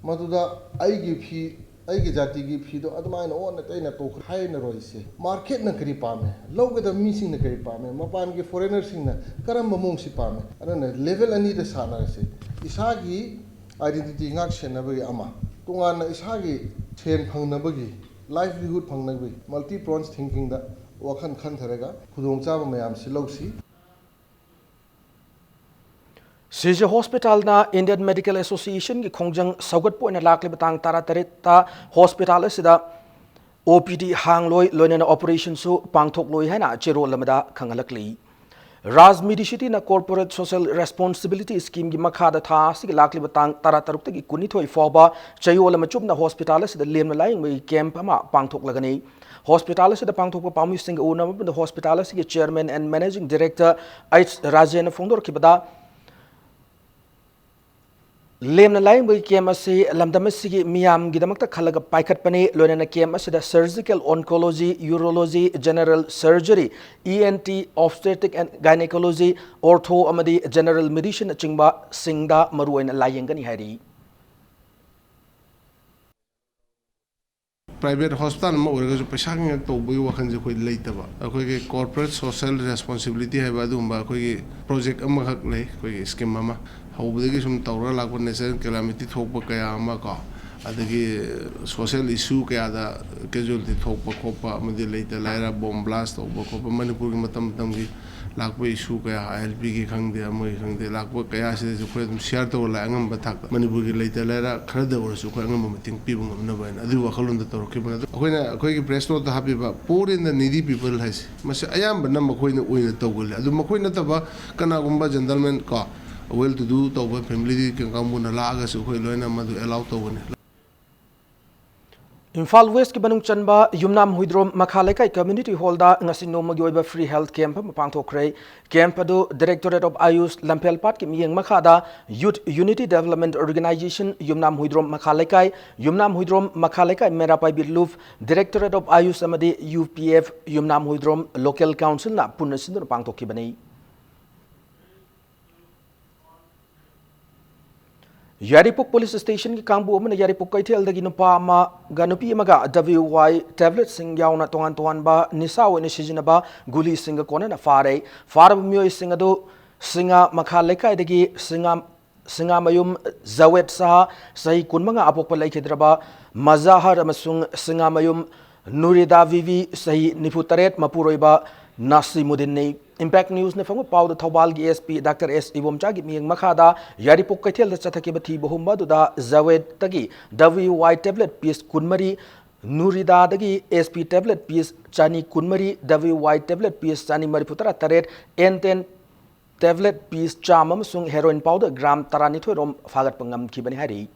ꯃꯗꯨꯗ ꯑꯩꯒꯤ ꯐꯤ, ꯑꯩꯒꯤ ꯖꯥꯇꯤꯒꯤ ꯐꯤꯗꯣ ꯑꯗꯨꯃꯥꯏꯅ ꯑꯣꯟꯅ ꯇꯩꯅ ꯇꯣꯛꯈ꯭ꯔꯦ ꯍꯥꯏꯅꯔꯣꯏꯁꯦ꯫ Marketꯅ ꯀꯔꯤ ꯄꯥꯝꯃꯦ, ꯂꯧꯒꯗꯕ ꯃꯤꯁꯤꯡꯅ ꯀꯔꯤ ꯄꯥꯝꯃꯦ, ꯃꯄꯥꯟꯒꯤ foreignerꯁꯤꯡꯅ ꯀꯔꯝꯕ ꯃꯑꯣꯡꯁꯤ ꯄꯥꯝꯃꯦ, ꯑꯗꯨꯅ level ꯑꯅꯤꯗ ꯁꯥꯟꯅꯔꯁꯦ꯫ ꯏꯁꯥꯒꯤ identity ꯉꯥꯛ ꯁꯦꯟꯅꯕꯒꯤ ꯑꯃ, ꯇꯣꯉꯥꯟꯅ ꯏꯁꯥꯒꯤ ꯁꯦꯟ ꯐꯪꯅꯕꯒꯤ, livelihood ꯐꯪꯅꯕꯒꯤ multi pronged thinkingꯗ ꯋꯥꯈꯜ ꯈꯟꯊꯔꯒ ꯈꯨꯗꯣꯡꯆꯥꯕ ꯃꯌꯥꯝꯁꯤ ꯂꯧꯁꯤ꯫ ꯁꯤꯖ ꯍꯣꯁꯄꯤꯇꯥꯜꯅ Indian Medical Associationꯒꯤ ꯈꯣꯡꯖꯪ ꯁꯧꯒꯠꯄ ꯑꯣꯏꯅ ꯂꯥꯛꯂꯤꯕ ꯇꯥꯡ ꯇꯔꯥꯇꯔꯦꯠꯇ ꯍꯣꯁꯄꯤꯇꯥꯜ ꯑꯁꯤꯗ OPD ꯍꯥꯡꯂꯣꯏ, ꯂꯣꯏꯅꯅ operationꯁꯨ ꯄꯥꯡꯊꯣꯛꯂꯣꯏ ꯍꯥꯏꯅ ꯆꯦꯔꯣꯜ ꯑꯃꯗ ꯈꯪꯍꯜꯂꯛꯂꯤ꯫ ꯔꯥꯖ ꯃꯤꯗꯤꯁꯤꯇꯤꯅ Corporate Social Responsibility Schemeꯒꯤ ꯃꯈꯥꯗ ꯊꯥ ꯑꯁꯤꯒꯤ ꯂꯥꯛꯂꯤꯕ ꯇꯥꯡ ꯇꯔꯥꯇꯔꯨꯛꯇꯒꯤ ꯀꯨꯟꯅꯤꯊꯣꯏ ꯐꯥꯎꯕ ꯆꯌꯣꯜ ꯑꯃ ꯆꯨꯞꯅ ꯍꯣꯁꯄꯤꯇꯥꯜ ꯑꯁꯤꯗ ꯂꯦꯝꯅ ꯂꯥꯌꯦꯡꯕꯒꯤ camp ꯑꯃ ꯄꯥꯡꯊꯣꯛꯂꯒꯅꯤ꯫ ꯍꯣꯁꯄꯤꯇꯥꯜ ꯑꯁꯤꯗ ꯄꯥꯡꯊꯣꯛꯄ ꯄꯥꯎꯃꯤꯁꯤꯡꯒ ꯎꯅꯕꯗ ꯍꯣꯁꯄꯤꯇꯥꯜ ꯑꯁꯤꯒꯤ Chairman and Managing Director H ꯔꯥꯖꯦꯟꯅ ꯐꯣꯡꯗꯣꯔꯛꯈꯤꯕꯗ, ꯂꯦꯝꯅ ꯂꯥꯌꯦꯡꯕꯒꯤ ꯀꯦꯝꯞ ꯑꯁꯤ ꯂꯝꯗꯝ ꯑꯁꯤꯒꯤ ꯃꯤꯌꯥꯝꯒꯤꯗꯃꯛꯇ ꯈꯜꯂꯒ ꯄꯥꯏꯈꯠꯄꯅꯤ꯫ ꯂꯣꯏꯅꯅ ꯀꯦꯝꯞ ꯑꯁꯤꯗ surgical, oncology, urology, general surgery, E N T, obstetric and gynecology, ortho ꯑꯃꯗꯤ general medicine ꯅꯆꯤꯡꯕꯁꯤꯡꯗ ꯃꯔꯨꯑꯣꯏꯅ ꯂꯥꯌꯦꯡꯒꯅꯤ ꯍꯥꯏꯔꯤ꯫ Private hospital ꯑꯃ ꯑꯣꯏꯔꯒꯁꯨ ꯄꯩꯁꯥꯒꯤ ꯉꯥꯛ ꯇꯧꯕꯒꯤ ꯋꯥꯈꯜꯁꯦ ꯑꯩꯈꯣꯏ ꯂꯩꯇꯕ꯫ ꯑꯩꯈꯣꯏꯒꯤ corporate social responsibility ꯍꯥꯏꯕ ꯑꯗꯨꯒꯨꯝꯕ ꯑꯩꯈꯣꯏꯒꯤ project ꯑꯃꯈꯛ ꯂꯩ, ꯑꯩꯈꯣꯏꯒꯤ scheme ꯑꯃ꯫ ꯍꯧꯕꯗꯒꯤ ꯁꯨꯝ ꯇꯧꯔꯒ ꯂꯥꯛꯄ natural calamity ꯊꯣꯛꯄ ꯀꯌꯥ ꯑꯃ ꯀꯣ, ꯑꯗꯒꯤ social issue ꯀꯌꯥꯗ casualty ꯊꯣꯛꯄ ꯈꯣꯠꯄ, ꯑꯃꯗꯤ ꯂꯩꯇ ꯂꯥꯏꯔ bomb blast ꯇꯧꯕ ꯈꯣꯠꯄ, ꯃꯅꯤꯄꯨꯔꯒꯤ ꯃꯇꯝ ꯃꯇꯝꯒꯤ ꯂꯥꯛꯄ issue ꯀꯌꯥ, I L P ꯒꯤ ꯈꯪꯗꯦ, ꯑꯃꯒꯤ ꯈꯪꯗꯦ, ꯂꯥꯛꯄ ꯀꯌꯥꯁꯤꯗꯁꯨ ꯑꯩꯈꯣꯏ ꯑꯗꯨꯝ share ꯇꯧꯔ ꯂꯥꯛꯑꯦ꯫ ꯑꯉꯝꯕ ꯊꯥꯛꯇ ꯃꯅꯤꯄꯨꯔꯒꯤ ꯂꯩꯇ ꯂꯥꯏꯔ ꯈꯔꯗ ꯑꯣꯏꯔꯁꯨ ꯑꯩꯈꯣꯏ ꯑꯉꯝꯕ ꯃꯇꯦꯡ ꯄꯤꯕ ꯉꯝꯅꯕ ꯍꯥꯏꯅ ꯑꯗꯨꯒꯤ ꯋꯥꯈꯜꯂꯣꯟꯗ ꯇꯧꯔꯛꯈꯤꯕꯅꯤ꯫ ꯑꯗꯣ ꯑꯩꯈꯣꯏꯅ ꯑꯩꯈꯣꯏꯒꯤ press note ꯇ ꯍꯥꯞꯄꯤꯕ poor and the needy people ꯍꯥꯏꯁꯦ, ꯃꯁꯤ ꯑꯌꯥꯝꯕꯅ ꯃꯈꯣꯏꯅ ꯑꯣꯏꯅ ꯇꯧꯒꯜꯂꯤ꯫ ꯑꯗꯨ ꯃꯈꯣꯏ ꯅꯠꯇꯕ ꯀꯅꯥꯒꯨꯝꯕ gentleman ꯀꯣ, well to do ꯇꯧꯕ family ꯀꯥꯡꯕꯨꯅ ꯂꯥꯛꯑꯒꯁꯨ ꯑꯩꯈꯣꯏ ꯂꯣꯏꯅ ꯃꯗꯨ allow ꯇꯧꯒꯅꯤ꯫ ꯏꯝꯐꯥꯜ West ꯀꯤ ꯃꯅꯨꯡ ꯆꯟꯕ ꯌꯨꯝꯅꯥꯝ ꯍꯨꯏꯗ꯭ꯔꯣꯝ ꯃꯈꯥ ꯂꯩꯀꯥꯏ community hall ꯗ ꯉꯁꯤ ꯅꯣꯡꯃꯒꯤ ꯑꯣꯏꯕ free health camp ꯑꯃ ꯄꯥꯡꯊꯣꯛꯈ꯭ꯔꯦ꯫ Camp ꯑꯗꯨ Directorate of AYUSH ꯂꯝꯐꯦꯜꯄꯥꯠꯀꯤ ꯃꯤꯠꯌꯦꯡ ꯃꯈꯥꯗ Youth Unity Development Organisation ꯌꯨꯝꯅꯥꯝ ꯍꯨꯏꯗ꯭ꯔꯣꯝ ꯃꯈꯥ ꯂꯩꯀꯥꯏ, ꯌꯨꯝꯅꯥꯝ ꯍꯨꯏꯗ꯭ꯔꯣꯝ ꯃꯈꯥ ꯂꯩꯀꯥꯏ ꯃꯦꯔꯥ ꯄꯥꯏꯕꯤ ꯂꯨꯞ, Directorate of AYUSH ꯑꯃꯗꯤ U P F ꯌꯨꯝꯅꯥꯝ ꯍꯨꯏꯗ꯭ꯔꯣꯝ Local Council ꯅ ꯄꯨꯟꯅ ꯁꯤꯟꯗꯨꯅ ꯄꯥꯡꯊꯣꯛꯈꯤꯕꯅꯤ꯫ ꯌꯥꯏꯔꯤꯄꯣꯛ Police Station ꯒꯤ ꯀꯥꯡꯕꯨ ꯑꯃꯅ ꯌꯥꯏꯔꯤꯄꯣꯛ ꯀꯩꯊꯦꯜꯗꯒꯤ ꯅꯨꯄꯥ ꯑꯃꯒ ꯅꯨꯄꯤ ꯑꯃꯒ W Y tablet ꯁꯤꯡ ꯌꯥꯎꯅ ꯇꯣꯉꯥꯟ ꯇꯣꯉꯥꯟꯕ ꯅꯤꯁꯥ ꯑꯣꯏꯅ ꯁꯤꯖꯤꯟꯅꯕ ꯒꯨꯂꯤꯁꯤꯡꯒ ꯀꯣꯟꯅꯅ ꯐꯥꯔꯦ꯫ ꯐꯥꯔꯕ ꯃꯤꯑꯣꯏꯁꯤꯡ ꯑꯗꯨ ꯁꯤꯡꯉꯥ ꯃꯈꯥ ꯂꯩꯀꯥꯏꯗꯒꯤ ꯁꯤꯡꯉꯥ, ꯁꯤꯡꯉꯥꯃꯌꯨꯝ ꯖꯋꯦꯗ ꯁꯍꯥ, ꯆꯍꯤ ꯀꯨꯟꯃꯉꯥ, ꯑꯄꯣꯛꯄ ꯂꯩꯈꯤꯗ꯭ꯔꯕ ꯃꯖꯥꯍꯔ ꯑꯃꯁꯨꯡ ꯁꯤꯡꯉꯥꯃꯌꯨꯝ ꯅꯨꯔꯤꯗꯥ ꯕꯤꯕꯤ, ꯆꯍꯤ ꯅꯤꯐꯨ ꯇꯔꯦꯠ, ꯃꯄꯨꯔꯣꯏꯕ ꯅꯥꯁꯤꯃꯨꯗꯤꯟꯅꯤ꯫ Impact News ꯅ ꯐꯪꯕ ꯄꯥꯎꯗ ꯊꯧꯕꯥꯜꯒꯤ S P Doctor S ꯏꯕꯣꯝꯆꯥꯒꯤ ꯃꯤꯠꯌꯦꯡ ꯃꯈꯥꯗ ꯌꯥꯏꯔꯤꯄꯣꯛ ꯀꯩꯊꯦꯜꯗ ꯆꯠꯊꯈꯤꯕ ꯊꯤꯕ ꯍꯨꯝꯕ ꯑꯗꯨꯗ ꯖꯋꯦꯗꯇꯒꯤ W Y tablet piece ꯀꯨꯟꯃꯔꯤ, ꯅꯨꯔꯤꯗꯥꯗꯒꯤ S P tablet piece ꯆꯅꯤ ꯀꯨꯟꯃꯔꯤ, W Y tablet piece ꯆꯅꯤ ꯃꯔꯤꯐꯨ ꯇꯔꯥ ꯇꯔꯦꯠ, N ten tablet piece ꯆꯥꯝꯃ ꯑꯃꯁꯨꯡ heroin powder gram ꯇꯔꯥꯅꯤꯊꯣꯏ ꯔꯣꯝ ꯐꯥꯒꯠꯄ ꯉꯝꯈꯤꯕꯅꯤ ꯍꯥꯏꯔꯤ꯫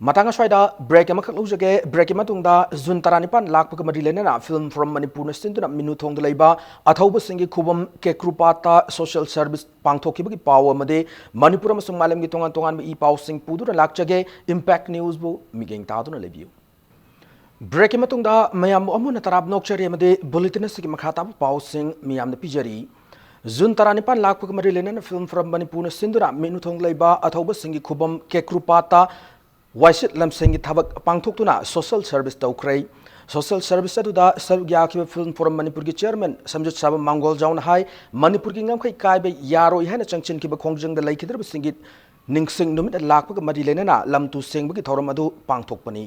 ꯃꯇꯥꯡ ꯑꯁ꯭ꯋꯥꯏꯗ ꯕ꯭ꯔꯦꯛ ꯑꯃꯈꯛ ꯂꯧꯖꯒꯦ꯫ ꯕ꯭ꯔꯦꯛꯀꯤ ꯃꯇꯨꯡꯗ ꯖꯨꯟ ꯇꯔꯥꯅꯤꯄꯥꯟ ꯂꯥꯛꯄꯒ ꯃꯔꯤ ꯂꯩꯅꯅ ꯐꯤꯜꯝ ꯐꯣꯔꯝ ꯃꯅꯤꯄꯨꯔꯅ ꯁꯤꯟꯗꯨꯅ ꯃꯤꯅꯨꯊꯣꯡꯗ ꯂꯩꯕ ꯑꯊꯧꯕꯁꯤꯡꯒꯤ ꯈꯨꯕꯝ ꯀꯦꯀ꯭ꯔꯨꯄꯥꯠꯇ ꯁꯣꯁꯤꯌꯦꯜ ꯁꯔꯚꯤꯁ ꯄꯥꯡꯊꯣꯛꯈꯤꯕꯒꯤ ꯄꯥꯎ ꯑꯃꯗꯤ ꯃꯅꯤꯄꯨꯔ ꯑꯃꯁꯨꯡ ꯃꯥꯂꯦꯝꯒꯤ ꯇꯣꯉꯥꯟ ꯇꯣꯉꯥꯟꯕ ꯏ ꯄꯥꯎꯁꯤꯡ ꯄꯨꯗꯨꯅ ꯂꯥꯛꯆꯒꯦ꯫ ꯏꯝꯄꯦꯛ ꯅ꯭ꯌꯨꯁꯕꯨ ꯃꯤꯠꯌꯦꯡ ꯇꯥꯗꯨꯅ ꯂꯩꯕꯤꯌꯨ꯫ ꯕ꯭ꯔꯦꯛꯀꯤ ꯃꯇꯨꯡꯗ ꯃꯌꯥꯝꯕꯨ ꯑꯃꯨꯛ ꯍꯟꯅ ꯇꯔꯥꯝꯅ ꯑꯣꯛꯆꯔꯤ ꯑꯃꯗꯤ ꯕꯨꯂꯦꯇꯤꯟ ꯑꯁꯤꯒꯤ ꯃꯈꯥ ꯇꯥꯕ ꯄꯥꯎꯁꯤꯡ ꯃꯤꯌꯥꯝꯗ ꯄꯤꯖꯔꯤ꯫ ꯖꯨꯟ ꯇꯔꯥꯅꯤꯄꯥꯟ ꯂꯥꯛꯄꯒ ꯃꯔꯤ ꯂꯩꯅꯅ ꯐꯤꯜꯝ ꯐꯣꯔꯝ ꯃꯅꯤꯄꯨꯔꯅ ꯁꯤꯟꯗꯨꯅ ꯃꯤꯅꯨꯊꯣꯡ ꯂꯩꯕ ꯑꯊꯧꯕꯁꯤꯡꯒꯤ ꯈꯨꯕꯝ ꯀꯦꯀ꯭ꯔꯨꯄꯥꯠꯇ ꯋꯥꯏꯁꯤꯠ ꯂꯝꯁꯦꯡꯒꯤ ꯊꯕꯛ ꯄꯥꯡꯊꯣꯛꯇꯨꯅ ꯁꯣꯁꯤꯌꯦꯜ ꯁꯔꯚꯤꯁ ꯇꯧꯈ꯭ꯔꯦ꯫ ꯁꯣꯁꯤꯌꯦꯜ ꯁꯔꯚꯤꯁ ꯑꯗꯨꯗ ꯁꯔꯨꯛ ꯌꯥꯈꯤꯕ ꯐꯤꯜꯝ ꯐꯣꯔꯝ ꯃꯅꯤꯄꯨꯔꯒꯤ ꯆꯤꯌꯔꯃꯦꯟ ꯁꯝꯖꯤꯠ ꯁꯥꯕꯝ ꯃꯥꯡꯒꯣꯜꯖꯥꯎꯅ ꯍꯥꯏ, ꯃꯅꯤꯄꯨꯔꯒꯤ ꯉꯝꯈꯩ ꯀꯥꯏꯕ ꯌꯥꯔꯣꯏ ꯍꯥꯏꯅ ꯆꯪꯁꯤꯟꯈꯤꯕ ꯈꯣꯡꯖꯪꯗ ꯂꯩꯈꯤꯗ꯭ꯔꯕꯁꯤꯡꯒꯤ ꯅꯤꯡꯁꯤꯡ ꯅꯨꯃꯤꯠ ꯂꯥꯛꯄꯒ ꯃꯔꯤ ꯂꯩꯅꯅ ꯂꯝ ꯇꯨ ꯁꯦꯡꯕꯒꯤ ꯊꯧꯔꯝ ꯑꯗꯨ ꯄꯥꯡꯊꯣꯛꯄꯅꯤ꯫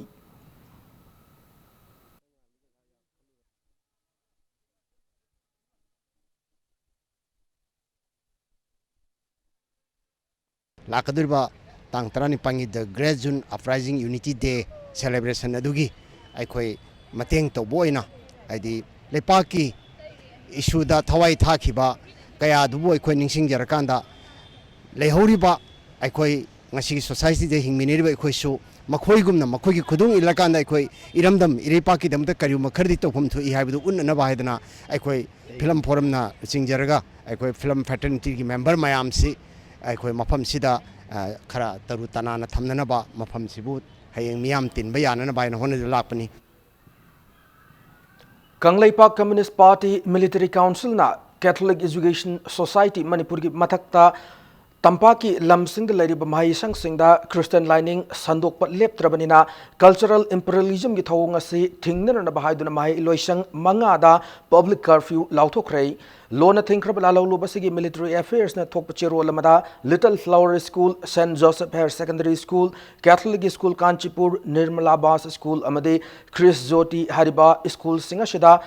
ꯂꯥꯛꯀꯗꯧꯔꯤꯕ ꯇꯥꯡ ꯇꯔꯥꯅꯤꯄꯥꯟꯒꯤ The Great June Uprising Unity Day celebration ꯑꯗꯨꯒꯤ ꯑꯩꯈꯣꯏ ꯃꯇꯦꯡ ꯇꯧꯕ ꯑꯣꯏꯅ, ꯍꯥꯏꯗꯤ ꯂꯩꯄꯥꯛꯀꯤ ꯏꯁꯨꯗ ꯊꯋꯥꯏ ꯊꯥꯈꯤꯕ ꯀꯌꯥꯗꯨꯕꯨ ꯑꯩꯈꯣꯏ ꯅꯤꯡꯁꯤꯡꯖꯔꯀꯥꯟꯗ, ꯂꯩꯍꯧꯔꯤꯕ ꯑꯩꯈꯣꯏ ꯉꯁꯤꯒꯤ ꯁꯣꯁꯥꯏꯇꯤꯗ ꯍꯤꯡꯃꯤꯟꯅꯔꯤꯕ ꯑꯩꯈꯣꯏꯁꯨ ꯃꯈꯣꯏꯒꯨꯝꯅ ꯃꯈꯣꯏꯒꯤ ꯈꯨꯗꯣꯡ ꯏꯜꯂꯀꯥꯟꯗ ꯑꯩꯈꯣꯏ ꯏꯔꯝꯗꯝ ꯏꯔꯩꯄꯥꯛꯀꯤꯗꯃꯛꯇ ꯀꯔꯤꯒꯨꯝꯕ ꯈꯔꯗꯤ ꯇꯧꯐꯝ ꯊꯣꯛꯏ ꯍꯥꯏꯕꯗꯨ ꯎꯠꯅꯅꯕ ꯍꯥꯏꯗꯅ ꯑꯩꯈꯣꯏ ꯐꯤꯂꯝ ꯐꯣꯔꯝꯅ ꯆꯤꯡꯖꯔꯒ ꯑꯩꯈꯣꯏ ꯐꯤꯂꯝ ꯐ꯭ꯔꯦꯇꯔꯅꯤꯇꯤꯒꯤ ꯃꯦꯝꯕꯔ ꯃꯌꯥꯝꯁꯤ ꯑꯩꯈꯣꯏ ꯃꯐꯝꯁꯤꯗ, ꯑ, ꯈꯔ ꯇꯔꯨ ꯇꯅꯥꯟꯅ ꯊꯝꯅꯅꯕ ꯃꯐꯝꯁꯤꯕꯨ ꯍꯌꯦꯡ ꯃꯤꯌꯥꯝ ꯇꯤꯟꯕ ꯌꯥꯅꯅꯕ ꯍꯥꯏꯅ ꯍꯣꯠꯅꯗꯨꯅ ꯂꯥꯛꯄꯅꯤ꯫ ꯀꯪꯂꯩꯄꯥꯛ ꯀꯝꯃ꯭ꯌꯨꯅꯤꯁ꯭ꯠ ꯄꯥꯔꯇꯤ ꯃꯤꯂꯤꯇꯔꯤ ꯀꯥꯎꯟꯁꯤꯜꯅ ꯀꯦꯊꯣꯂꯤꯛ ꯏꯖꯨꯀꯦꯁꯟ ꯁꯣꯁꯥꯏꯇꯤ ꯃꯅꯤꯄꯨꯔꯒꯤ ꯃꯊꯛꯇ ꯇꯝꯄꯥꯛꯀꯤ ꯂꯝꯁꯤꯡꯗ ꯂꯩꯔꯤꯕ ꯃꯍꯩꯁꯪꯁꯤꯡꯗ ꯈ꯭ꯔꯤꯁꯇꯤꯌꯥꯟ ꯂꯥꯏꯅꯤꯡ ꯁꯟꯗꯣꯛꯄ ꯂꯦꯞꯇ꯭ꯔꯕꯅꯤꯅ ꯀꯜꯆꯔꯦꯜ ꯏꯝꯄꯤꯔꯤꯌꯦꯂꯤꯖꯝꯒꯤ ꯊꯧꯑꯣꯡ ꯑꯁꯤ ꯊꯤꯡꯅꯅꯕ ꯍꯥꯏꯗꯨꯅ ꯃꯍꯩ ꯂꯣꯏꯁꯪ ꯃꯉꯥꯗ ꯄꯕ꯭ꯂꯤꯛ ꯀꯔꯐ꯭ꯌꯨ ꯂꯥꯎꯊꯣꯛꯈ꯭ꯔꯦ꯫ ꯂꯣꯟꯅ ꯊꯤꯡꯈ꯭ꯔꯕ ꯂꯥꯜꯍꯧꯂꯨꯕ ꯑꯁꯤꯒꯤ ꯃꯤꯂꯤꯇꯔꯤ ꯑꯦꯐꯤꯌꯔꯁꯅ ꯊꯣꯛꯄ ꯆꯦꯔꯣꯜ ꯑꯃꯗ little flower school, saint Joseph higher secondary school, Catholic school Kanchipur, Nirmalabas school ꯑꯃꯗꯤ ꯈ꯭ꯔꯤꯁ ꯖꯣꯇꯤ ꯍꯥꯏꯔꯤꯕ ꯁ꯭ꯀꯨꯜꯁꯤꯡ ꯑꯁꯤꯗ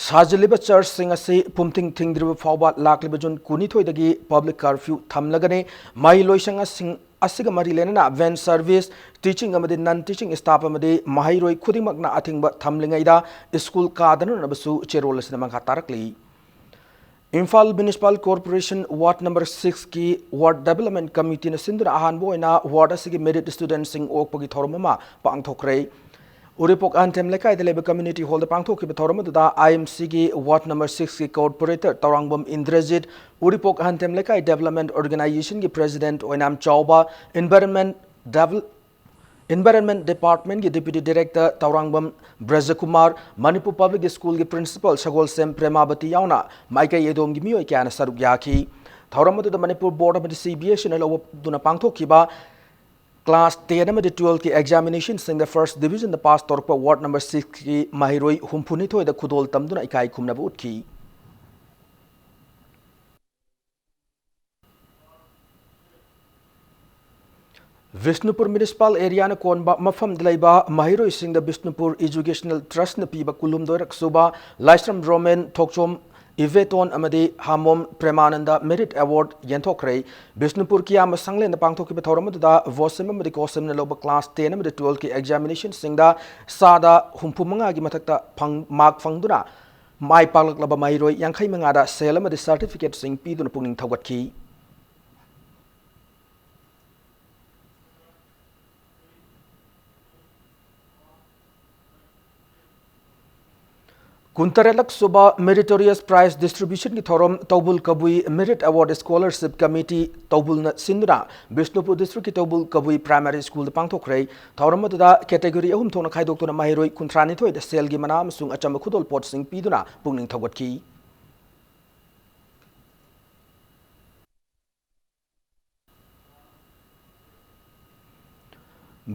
ꯁꯥꯖꯤꯜꯂꯤꯕ ꯆꯔꯆꯁꯤꯡ ꯑꯁꯤ ꯄꯨꯝꯊꯤꯡ ꯊꯤꯡꯗ꯭ꯔꯤꯕ ꯐꯥꯎꯕ ꯂꯥꯛꯂꯤꯕ ꯖꯨꯟ ꯀꯨꯟꯅꯤꯊꯣꯏꯗꯒꯤ ꯄꯕ꯭ꯂꯤꯛ ꯀꯔꯐ꯭ꯌꯨ ꯊꯝꯂꯒꯅꯤ꯫ ꯃꯍꯩ ꯂꯣꯏꯁꯪꯁꯤꯡ ꯑꯁꯤꯒ ꯃꯔꯤ ꯂꯩꯅꯅ ꯚꯦꯟ ꯁꯔꯚꯤꯁ, ꯇꯤꯆꯤꯡ ꯑꯃꯗꯤ ꯅꯟ ꯇꯤꯆꯤꯡ ꯁ꯭ꯇꯥꯐ ꯑꯃꯗꯤ ꯃꯍꯩꯔꯣꯏ ꯈꯨꯗꯤꯡꯃꯛꯅ ꯑꯊꯤꯡꯕ ꯊꯝꯂꯤꯉꯩꯗ ꯁ꯭ꯀꯨꯜ ꯀꯥꯗꯅꯅꯕꯁꯨ ꯆꯦꯔꯣꯜ ꯑꯁꯤꯗ ꯃꯈꯥ ꯇꯥꯔꯛꯂꯤ꯫ Imphal municipal corporation ward number ꯁꯤꯛꯁꯀꯤ ꯋꯥꯔꯗ ꯗꯦꯕꯂꯞꯃꯦꯟ ꯀꯃꯤꯇꯤꯅ ꯁꯤꯟꯗꯨꯅ ꯑꯍꯥꯟꯕ ꯑꯣꯏꯅ ꯋꯥꯔꯗ ꯑꯁꯤꯒꯤ ꯃꯦꯔꯤꯠ ꯁ꯭ꯇꯨꯗꯦꯟꯠꯁꯤꯡ ꯑꯣꯛꯄꯒꯤ ꯊꯧꯔꯝ ꯑꯃ ꯄꯥꯡꯊꯣꯛꯈ꯭ꯔꯦ꯫ ꯎꯔꯤꯄꯣꯛ ꯑꯍꯟꯊꯦꯝ ꯂꯩꯀꯥꯏꯗ ꯂꯩꯕ ꯀꯝꯃ꯭ꯌꯨꯅꯤꯇꯤ ꯍꯣꯜꯗ ꯄꯥꯡꯊꯣꯛꯈꯤꯕ ꯊꯧꯔꯝ ꯑꯗꯨꯗ ꯑꯥꯏ ꯑꯦꯝ ꯁꯤꯒꯤ ꯋꯥꯔꯗ ꯅꯝꯕꯔ ꯁꯤꯛꯁꯀꯤ ꯀꯣꯔꯄꯣꯔꯦꯇꯔ ꯇꯧꯔꯥꯡꯕꯝ ꯏꯟꯗ꯭ꯔꯖꯤꯠ, ꯎꯔꯤꯄꯣꯛ ꯑꯍꯟꯊꯦꯝ ꯂꯩꯀꯥꯏ ꯗꯦꯕꯂꯞꯃꯦꯟ ꯑꯣꯔꯒꯅꯥꯏꯖꯦꯁꯟꯒꯤ ꯄ꯭ꯔꯦꯁꯤꯗꯦꯟꯠ ꯑꯣꯏꯅꯥꯝ ꯆꯥꯎꯕ, ꯏꯟꯚꯥꯏꯔꯟꯃꯦꯟ ꯗꯦꯕꯜ-, ꯏꯟꯚꯥꯏꯔꯟꯃꯦꯟ ꯗꯤꯄꯥꯔꯠꯃꯦꯟꯒꯤ ꯗꯦꯄ꯭ꯌꯨꯇꯤ ꯗꯥꯏꯔꯦꯛꯇꯔ ꯇꯧꯔꯥꯡꯕꯝ ꯕ꯭ꯔꯖꯀꯨꯃꯥꯔ, ꯃꯅꯤꯄꯨꯔ ꯄꯕ꯭ꯂꯤꯛ ꯁ꯭ꯀꯨꯜꯒꯤ ꯄ꯭ꯔꯤꯟꯁꯤꯄꯥꯜ ꯁꯒꯣꯜꯁꯦꯝ ꯄ꯭ꯔꯦꯃꯥꯕꯇꯤ ꯌꯥꯎꯅ ꯃꯥꯏꯀꯩ ꯑꯗꯣꯝꯒꯤ ꯃꯤꯑꯣꯏ ꯀꯌꯥꯅ ꯁꯔꯨꯛ ꯌꯥꯈꯤ꯫ ꯊꯧꯔꯝ ꯑꯗꯨꯗ ꯃꯅꯤꯄꯨꯔ ꯕꯣꯔꯗ ꯑꯃꯗꯤ ꯁꯤ ꯕꯤ ꯑꯦꯁ ꯏꯅ ꯂꯧꯗꯨꯅ ꯄꯥꯡꯊꯣꯛꯈꯤꯕ ꯀ꯭ꯂꯥꯁ ꯇꯦꯟ ꯑꯃꯗꯤ ꯇꯨꯋꯦꯜꯐꯀꯤ ꯑꯦꯛꯖꯥꯃꯤꯅꯦꯁꯟꯁꯤꯡꯗ ꯐꯥꯔꯁ ꯗꯤꯕꯤꯖꯟꯗ ꯄꯥꯁ ꯇꯧꯔꯛꯄ ꯋꯥꯔꯗ ꯅꯝꯕꯔ ꯁꯤꯛꯁꯀꯤ ꯃꯍꯩꯔꯣꯏ ꯍꯨꯝꯐꯨꯅꯤꯊꯣꯏꯗ ꯈꯨꯗꯣꯜ ꯇꯝꯗꯨꯅ ꯏꯀꯥꯏ ꯈꯨꯝꯅꯕ ꯎꯠꯈꯤ꯫ ꯕꯤꯁꯅꯨꯄꯨꯔ ꯃ꯭ꯌꯨꯅꯤꯁꯤꯄꯥꯜ ꯑꯦꯔꯤꯌꯥꯅ ꯀꯣꯟꯕ ꯃꯐꯝꯗ ꯂꯩꯕ ꯃꯍꯩꯔꯣꯏꯁꯤꯡꯗ ꯕꯤꯁꯅꯨꯄꯨꯔ ꯏꯖꯨꯀꯦꯁꯅꯦꯜ ꯇ꯭ꯔꯁꯅ ꯄꯤꯕ ꯀꯨꯟꯍꯨꯝꯗꯣꯏꯔꯛ ꯁꯨꯕ ꯂꯥꯏꯁ꯭ꯔꯝ ꯔꯣꯃꯦꯟ ꯊꯣꯛꯆꯣꯝ ꯏꯕꯦꯇꯣꯟ ꯑꯃꯗꯤ ꯍꯥꯃꯣꯝ ꯄ꯭ꯔꯦꯃꯥꯅꯟꯗ ꯃꯦꯔꯤꯠ ꯑꯦꯋꯥꯔꯗ ꯌꯦꯟꯊꯣꯛꯈ꯭ꯔꯦ꯫ ꯕꯤꯁꯅꯨꯄꯨꯔ ꯀꯤꯌꯥꯝꯕ ꯁꯪꯂꯦꯟꯗ ꯄꯥꯡꯊꯣꯛꯈꯤꯕ ꯊꯧꯔꯝ ꯑꯗꯨꯗ ꯚꯣꯁꯤꯝ ꯑꯃꯗꯤ ꯀꯣꯁꯤꯝꯅ ꯂꯧꯕ ꯀ꯭ꯂꯥꯁ ꯇꯦꯟ ꯑꯃꯗꯤ ꯇꯨꯋꯦꯜꯐꯀꯤ ꯑꯦꯛꯖꯥꯃꯤꯅꯦꯁꯟꯁꯤꯡꯗ ꯆꯥꯗ ꯍꯨꯝꯐꯨ ꯃꯉꯥꯒꯤ ꯃꯊꯛꯇ ꯐꯪ-, ꯃꯥꯔꯛ ꯐꯪꯗꯨꯅ ꯃꯥꯏ ꯄꯥꯛꯂꯛꯂꯕ ꯃꯍꯩꯔꯣꯏ ꯌꯥꯡꯈꯩ ꯃꯉꯥꯗ ꯁꯦꯜ ꯑꯃꯗꯤ ꯁꯔꯇꯤꯐꯤꯀꯦꯠꯁꯤꯡ ꯄꯤꯗꯨꯅ ꯄꯨꯛꯅꯤꯡ ꯊꯧꯒꯠꯈꯤ꯫ ꯀꯨꯟꯇꯔꯦꯠꯂꯛ ꯁꯨꯕ ꯃꯦꯔꯤꯇꯣꯔꯤꯌꯁ ꯄ꯭ꯔꯥꯏꯖ ꯗꯤꯁꯇ꯭ꯔꯤꯕ꯭ꯌꯨꯁꯟꯒꯤ ꯊꯧꯔꯝ ꯇꯧꯕꯨꯜ ꯀꯕꯨꯏ ꯃꯦꯔꯤꯠ ꯑꯦꯋꯥꯔꯗ ꯁ꯭ꯀꯣꯂꯔꯁꯤꯞ ꯀꯃꯤꯇꯤ ꯇꯧꯕꯨꯜꯅ ꯁꯤꯟꯗꯨꯅ ꯕꯤꯁꯅꯨꯄꯨꯔ ꯗꯤꯁꯇ꯭ꯔꯤꯛꯀꯤ ꯇꯧꯕꯨꯜ ꯀꯕꯨꯏ ꯄ꯭ꯔꯥꯏꯃꯥꯔꯤ ꯁ꯭ꯀꯨꯜꯗ ꯄꯥꯡꯊꯣꯛꯈ꯭ꯔꯦ꯫ ꯊꯧꯔꯝ ꯑꯗꯨꯗ ꯀꯦꯇꯦꯒꯣꯔꯤ ꯑꯍꯨꯝ ꯊꯣꯛꯅ ꯈꯥꯏꯗꯣꯛꯇꯨꯅ ꯃꯍꯩꯔꯣꯏ ꯀꯨꯟꯊ꯭ꯔꯥꯅꯤꯊꯣꯏꯗ ꯁꯦꯜꯒꯤ ꯃꯅꯥ ꯑꯃꯁꯨꯡ ꯑꯆꯝꯕ ꯈꯨꯗꯣꯜꯄꯣꯠꯁꯤꯡ ꯄꯤꯗꯨꯅ ꯄꯨꯛꯅꯤꯡ ꯊꯧꯒꯠꯈꯤ꯫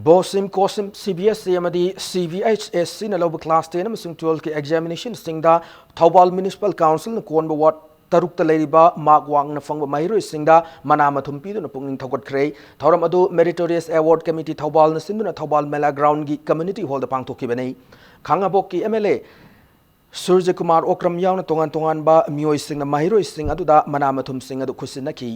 ꯕꯣꯁꯤꯝ, ꯀꯣꯁꯤꯝ, ꯁꯤ ꯕꯤ ꯑꯦꯁ ꯏ ꯑꯃꯗꯤ ꯁꯤ ꯕꯤ ꯑꯩꯆ ꯑꯦꯁ ꯁꯤꯅ ꯂꯧꯕ ꯀ꯭ꯂꯥꯁ ꯇꯦꯟ ꯑꯃꯁꯨꯡ ꯇꯨꯋꯦꯜꯐꯀꯤ ꯑꯦꯛꯖꯥꯃꯤꯅꯦꯁꯟꯁꯤꯡꯗ ꯊꯧꯕꯥꯜ ꯃ꯭ꯌꯨꯅꯤꯁꯤꯄꯥꯜ ꯀꯥꯎꯟꯁꯤꯜꯅ ꯀꯣꯟꯕ ꯋꯥꯔꯗ ꯇꯔꯨꯛꯇ ꯂꯩꯔꯤꯕ ꯃꯥꯔꯛ ꯋꯥꯡꯅ ꯐꯪꯕ ꯃꯍꯩꯔꯣꯏꯁꯤꯡꯗ ꯃꯅꯥ ꯃꯊꯨꯝ ꯄꯤꯗꯨꯅ ꯄꯨꯛꯅꯤꯡ ꯊꯧꯒꯠꯈ꯭ꯔꯦ꯫ ꯊꯧꯔꯝ ꯑꯗꯨ ꯃꯦꯔꯤꯇꯣꯔꯤꯌꯁ ꯑꯦꯋꯥꯔꯗ ꯀꯃꯤꯇꯤ ꯊꯧꯕꯥꯜꯅ ꯁꯤꯟꯗꯨꯅ ꯊꯧꯕꯥꯜ ꯃꯦꯂꯥ ꯒ꯭ꯔꯥꯎꯟꯒꯤ ꯀꯝꯃ꯭ꯌꯨꯅꯤꯇꯤ ꯍꯣꯜꯗ ꯄꯥꯡꯊꯣꯛꯈꯤꯕꯅꯤ꯫ ꯈꯥꯉꯕꯣꯛꯀꯤ ꯑꯦꯝ ꯑꯦꯜ ꯑꯦ ꯁꯨꯔꯖꯀꯨꯃꯥꯔ ꯑꯣꯀ꯭ꯔꯝ ꯌꯥꯎꯅ ꯇꯣꯉꯥꯟ ꯇꯣꯉꯥꯟꯕ ꯃꯤꯑꯣꯏꯁꯤꯡꯅ ꯃꯍꯩꯔꯣꯏꯁꯤꯡ ꯑꯗꯨꯗ ꯃꯅꯥ ꯃꯊꯨꯝꯁꯤꯡ ꯑꯗꯨ ꯈꯨꯠꯁꯤꯟꯅꯈꯤ꯫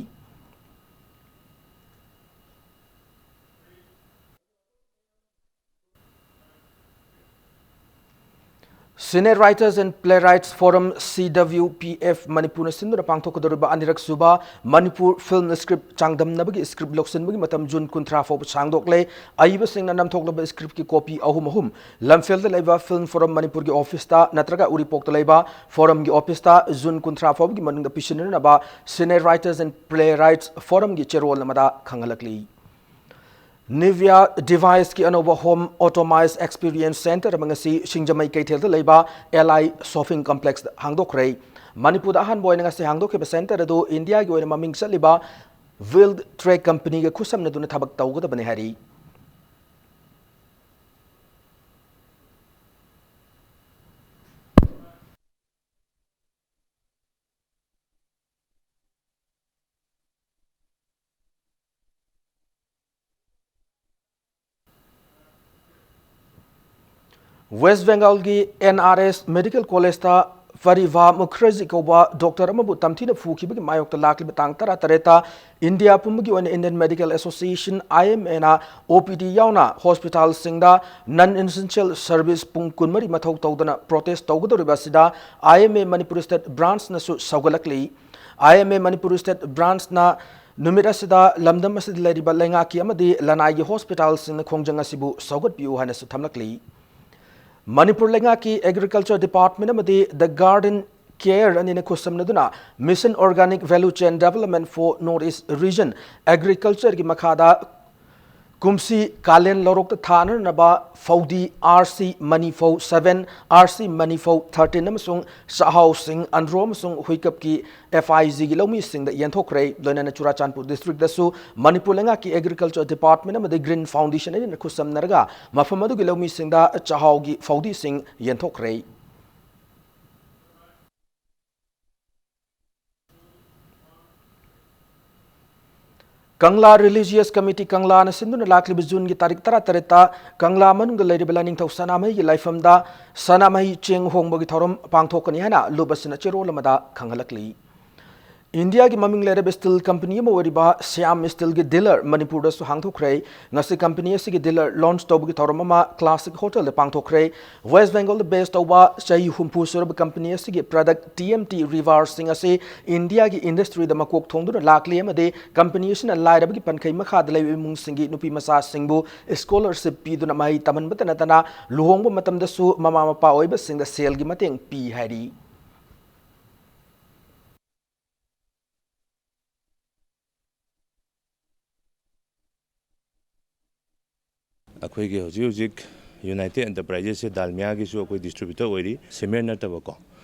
Scene Writers and Playwrights Forum, C W P F, ꯃꯅꯤꯄꯨꯔꯅ ꯁꯤꯟꯗꯨꯅ ꯄꯥꯡꯊꯣꯛꯀꯗꯧꯔꯤꯕ ꯑꯅꯤꯔꯛ ꯁꯨꯕ ꯃꯅꯤꯄꯨꯔ film script ꯆꯥꯡꯗꯝꯅꯕꯒꯤ script ꯂꯧꯁꯤꯟꯕꯒꯤ ꯃꯇꯝ ꯖꯨꯟ ꯀꯨꯟꯊ꯭ꯔꯥ ꯐꯥꯎꯕ ꯁꯥꯡꯗꯣꯛꯂꯦ꯫ ꯑꯏꯕꯁꯤꯡꯅ ꯅꯝꯊꯣꯛꯂꯕ scriptꯀꯤ copy ꯑꯍꯨꯝ ꯑꯍꯨꯝ ꯂꯝꯐꯦꯜꯗ ꯂꯩꯕ Film Forum ꯃꯅꯤꯄꯨꯔꯒꯤ officeꯇ ꯅꯠꯇ꯭ꯔꯒ ꯎꯔꯤꯄꯣꯛꯇ ꯂꯩꯕ Forumꯒꯤ officeꯇ ꯖꯨꯟ ꯀꯨꯟꯊ꯭ꯔꯥ ꯐꯥꯎꯕꯒꯤ ꯃꯅꯨꯡꯗ ꯄꯤꯁꯤꯟꯅꯅꯕ Scene Writers and Playwrights Forumꯒꯤ ꯆꯦꯔꯣꯜ ꯑꯃꯗ ꯈꯪꯍꯜꯂꯛꯂꯤ꯫ Nivea Deviceꯀꯤ ꯑꯅꯧꯕ Home Optimize Experience Center ꯑꯃ ꯉꯁꯤ ꯁꯤꯡꯖꯃꯩ ꯀꯩꯊꯦꯜꯗ ꯂꯩꯕ L I Shopping Complexꯇ ꯍꯥꯡꯗꯣꯛꯈ꯭ꯔꯦ꯫ ꯃꯅꯤꯄꯨꯔꯗ ꯑꯍꯥꯟꯕ ꯑꯣꯏꯅ ꯉꯁꯤ ꯍꯥꯡꯗꯣꯛꯈꯤꯕ center ꯑꯗꯨ ꯏꯟꯗꯤꯌꯥꯒꯤ ꯑꯣꯏꯅ ꯃꯃꯤꯡ ꯆꯠꯂꯤꯕ Wildtrak companyꯒ ꯈꯨꯠꯁꯝꯅꯗꯨꯅ ꯊꯕꯛ ꯇꯧꯒꯗꯕꯅꯤ ꯍꯥꯏꯔꯤ꯫ West Bengalꯒꯤ N R S Medical Collegeꯇ Pariva Mukherjee ꯀꯧꯕ doctor ꯑꯃꯕꯨ ꯇꯝꯊꯤꯅ ꯐꯨꯈꯤꯕꯒꯤ ꯃꯥꯌꯣꯛꯇ ꯂꯥꯛꯂꯤꯕ ꯇꯥꯡ ꯇꯔꯥꯇꯔꯦꯠꯇ ꯏꯟꯗꯤꯌꯥ ꯄꯨꯝꯕꯒꯤ ꯑꯣꯏꯅ Indian Medical Association, I M Aꯅ O P D ꯌꯥꯎꯅ hospitalꯁꯤꯡꯗ non essential service ꯄꯨꯡ ꯀꯨꯟꯃꯔꯤ ꯃꯊꯧ ꯇꯧꯗꯅ protest ꯇꯧꯒꯗꯧꯔꯤꯕ ꯑꯁꯤꯗ I M A Manipur State Branchꯅꯁꯨ ꯁꯧꯒꯠꯂꯛꯂꯤ꯫ I M A Manipur State Branchꯅ ꯅꯨꯃꯤꯠ ꯑꯁꯤꯗ ꯂꯝꯗꯝ ꯑꯁꯤꯗ ꯂꯩꯔꯤꯕ ꯂꯩꯉꯥꯛꯀꯤ ꯑꯃꯗꯤ ꯂꯅꯥꯏꯒꯤ hospitalꯁꯤꯡꯅ ꯈꯣꯡꯖꯪ ꯑꯁꯤꯕꯨ ꯁꯧꯒꯠꯄꯤꯌꯨ ꯍꯥꯏꯅꯁꯨ ꯊꯝꯂꯛꯂꯤ꯫ ꯃꯅꯤꯄꯨꯔ ꯂꯩꯉꯥꯛꯀꯤ Agriculture Department ꯑꯃꯗꯤ The Garden Care ꯑꯅꯤꯅ ꯈꯨꯠꯁꯝꯅꯗꯨꯅ Mission Organic Value Chain Development for North East Region, Agricultureꯒꯤ ꯃꯈꯥꯗ ꯀꯨꯝꯁꯤ ꯀꯥꯂꯦꯟ ꯂꯧꯔꯣꯛꯇ ꯊꯥꯅꯅꯕ ꯐꯧꯗꯤ R C Manifou seven, R C Manifou thirteen ꯑꯃꯁꯨꯡ ꯆꯥꯛꯍꯥꯎꯁꯤꯡ, ꯑꯟꯗ꯭ꯔꯣ ꯑꯃꯁꯨꯡ ꯍꯨꯏꯀꯞꯀꯤ F I Gꯒꯤ ꯂꯧꯃꯤꯁꯤꯡꯗ ꯌꯦꯟꯊꯣꯛꯈ꯭ꯔꯦ꯫ ꯂꯣꯏꯅꯅ ꯆꯨꯔꯥꯆꯥꯟꯄꯨꯔ districtꯇꯁꯨ ꯃꯅꯤꯄꯨꯔ ꯂꯩꯉꯥꯛꯀꯤ Agriculture Department ꯑꯃꯗꯤ Green Foundation ꯑꯅꯤꯅ ꯈꯨꯠꯁꯝꯅꯔꯒ ꯃꯐꯝ ꯑꯗꯨꯒꯤ ꯂꯧꯃꯤꯁꯤꯡꯗ ꯆꯥꯛꯍꯥꯎꯒꯤ ꯐꯧꯗꯤꯁꯤꯡ ꯌꯦꯟꯊꯣꯛꯈ꯭ꯔꯦ꯫ ꯀꯪꯂꯥ Religious Committee ꯀꯪꯂꯥꯅ ꯁꯤꯟꯗꯨꯅ ꯂꯥꯛꯂꯤꯕ ꯖꯨꯟꯒꯤ ꯇꯥꯔꯤꯛ ꯇꯔꯥꯇꯔꯦꯠꯇ ꯀꯪꯂꯥ ꯃꯅꯨꯡꯗ ꯂꯩꯔꯤꯕ ꯂꯥꯏꯅꯤꯡꯊꯧ ꯁꯅꯥꯃꯍꯤꯒꯤ ꯂꯥꯏꯐꯝꯗ ꯁꯅꯥꯃꯍꯤ ꯆꯦꯡ ꯍꯣꯡꯕꯒꯤ ꯊꯧꯔꯝ ꯄꯥꯡꯊꯣꯛꯀꯅꯤ ꯍꯥꯏꯅ ꯂꯨꯞ ꯑꯁꯤꯅ ꯆꯦꯔꯣꯜ ꯑꯃꯗ ꯈꯪꯍꯜꯂꯛꯂꯤ꯫ ꯏꯟꯗꯤꯌꯥꯒꯤ ꯃꯃꯤꯡ ꯂꯩꯔꯕ ꯁ꯭ꯇꯤꯜ ꯀꯝꯄꯅꯤ ꯑꯃ ꯑꯣꯏꯔꯤꯕ ꯁ꯭ꯌꯥꯝ ꯁ꯭ꯇꯤꯜꯒꯤ ꯗꯤꯂꯔ ꯃꯅꯤꯄꯨꯔꯗꯁꯨ ꯍꯥꯡꯗꯣꯛꯈ꯭ꯔꯦ꯫ ꯉꯁꯤ ꯀꯝꯄꯅꯤ ꯑꯁꯤꯒꯤ ꯗꯤꯂꯔ ꯂꯣꯟꯆ ꯇꯧꯕꯒꯤ ꯊꯧꯔꯝ ꯑꯃ ꯀ꯭ꯂꯥꯁꯤꯛ ꯍꯣꯇꯦꯜꯗ ꯄꯥꯡꯊꯣꯛꯈ꯭ꯔꯦ꯫ ꯋꯦꯁ ꯕꯦꯡꯒꯣꯜꯗ ꯕꯦꯁ ꯇꯧꯕ ꯆꯍꯤ ꯍꯨꯝꯐꯨ ꯁꯨꯔꯕ ꯀꯝꯄꯅꯤ ꯑꯁꯤꯒꯤ ꯄ꯭ꯔꯗꯛ ꯇꯤ ꯑꯦꯝ ꯇꯤ ꯔꯤꯚꯥꯔꯁꯤꯡ ꯑꯁꯤ ꯏꯟꯗꯤꯌꯥꯒꯤ ꯏꯟꯗꯁꯇ꯭ꯔꯤꯗ ꯃꯀꯣꯛ ꯊꯣꯡꯗꯨꯅ ꯂꯥꯛꯂꯤ ꯑꯃꯗꯤ ꯀꯝꯄꯅꯤ ꯑꯁꯤꯅ ꯂꯥꯏꯔꯕꯒꯤ ꯄꯟꯈꯩ ꯃꯈꯥꯗ ꯂꯩꯕ ꯏꯃꯨꯡꯁꯤꯡꯒꯤ ꯅꯨꯄꯤ ꯃꯆꯥꯁꯤꯡꯕꯨ ꯁ꯭ꯀꯣꯂꯔꯁꯤꯞ ꯄꯤꯗꯨꯅ ꯃꯍꯩ ꯇꯝꯍꯟꯕꯇ ꯅꯠꯇꯅ ꯂꯨꯍꯣꯡꯕ ꯃꯇꯝꯗꯁꯨ ꯃꯃꯥ ꯃꯄꯥ ꯑꯣꯏꯕꯁꯤꯡꯗ ꯁꯦꯜꯒꯤ ꯃꯇꯦꯡ ꯄꯤ ꯍꯥꯏꯔꯤ꯫ ꯑꯩꯈꯣꯏꯒꯤ ꯍꯧꯖꯤꯛ ꯍꯧꯖꯤꯛ ꯌꯨꯅꯥꯏꯇꯦꯗ ꯑꯦꯟꯇꯔꯄ꯭ꯔꯥꯏꯖꯦꯁꯁꯦ ꯗꯥꯜꯃꯤꯌꯥꯒꯤꯁꯨ ꯑꯩꯈꯣꯏ ꯗꯤꯁꯇ꯭ꯔꯤꯕ꯭ꯌꯨꯇꯔ ꯑꯣꯏꯔꯤ, ꯁꯤꯃꯦꯟ ꯅꯠꯇꯕꯀꯣ꯫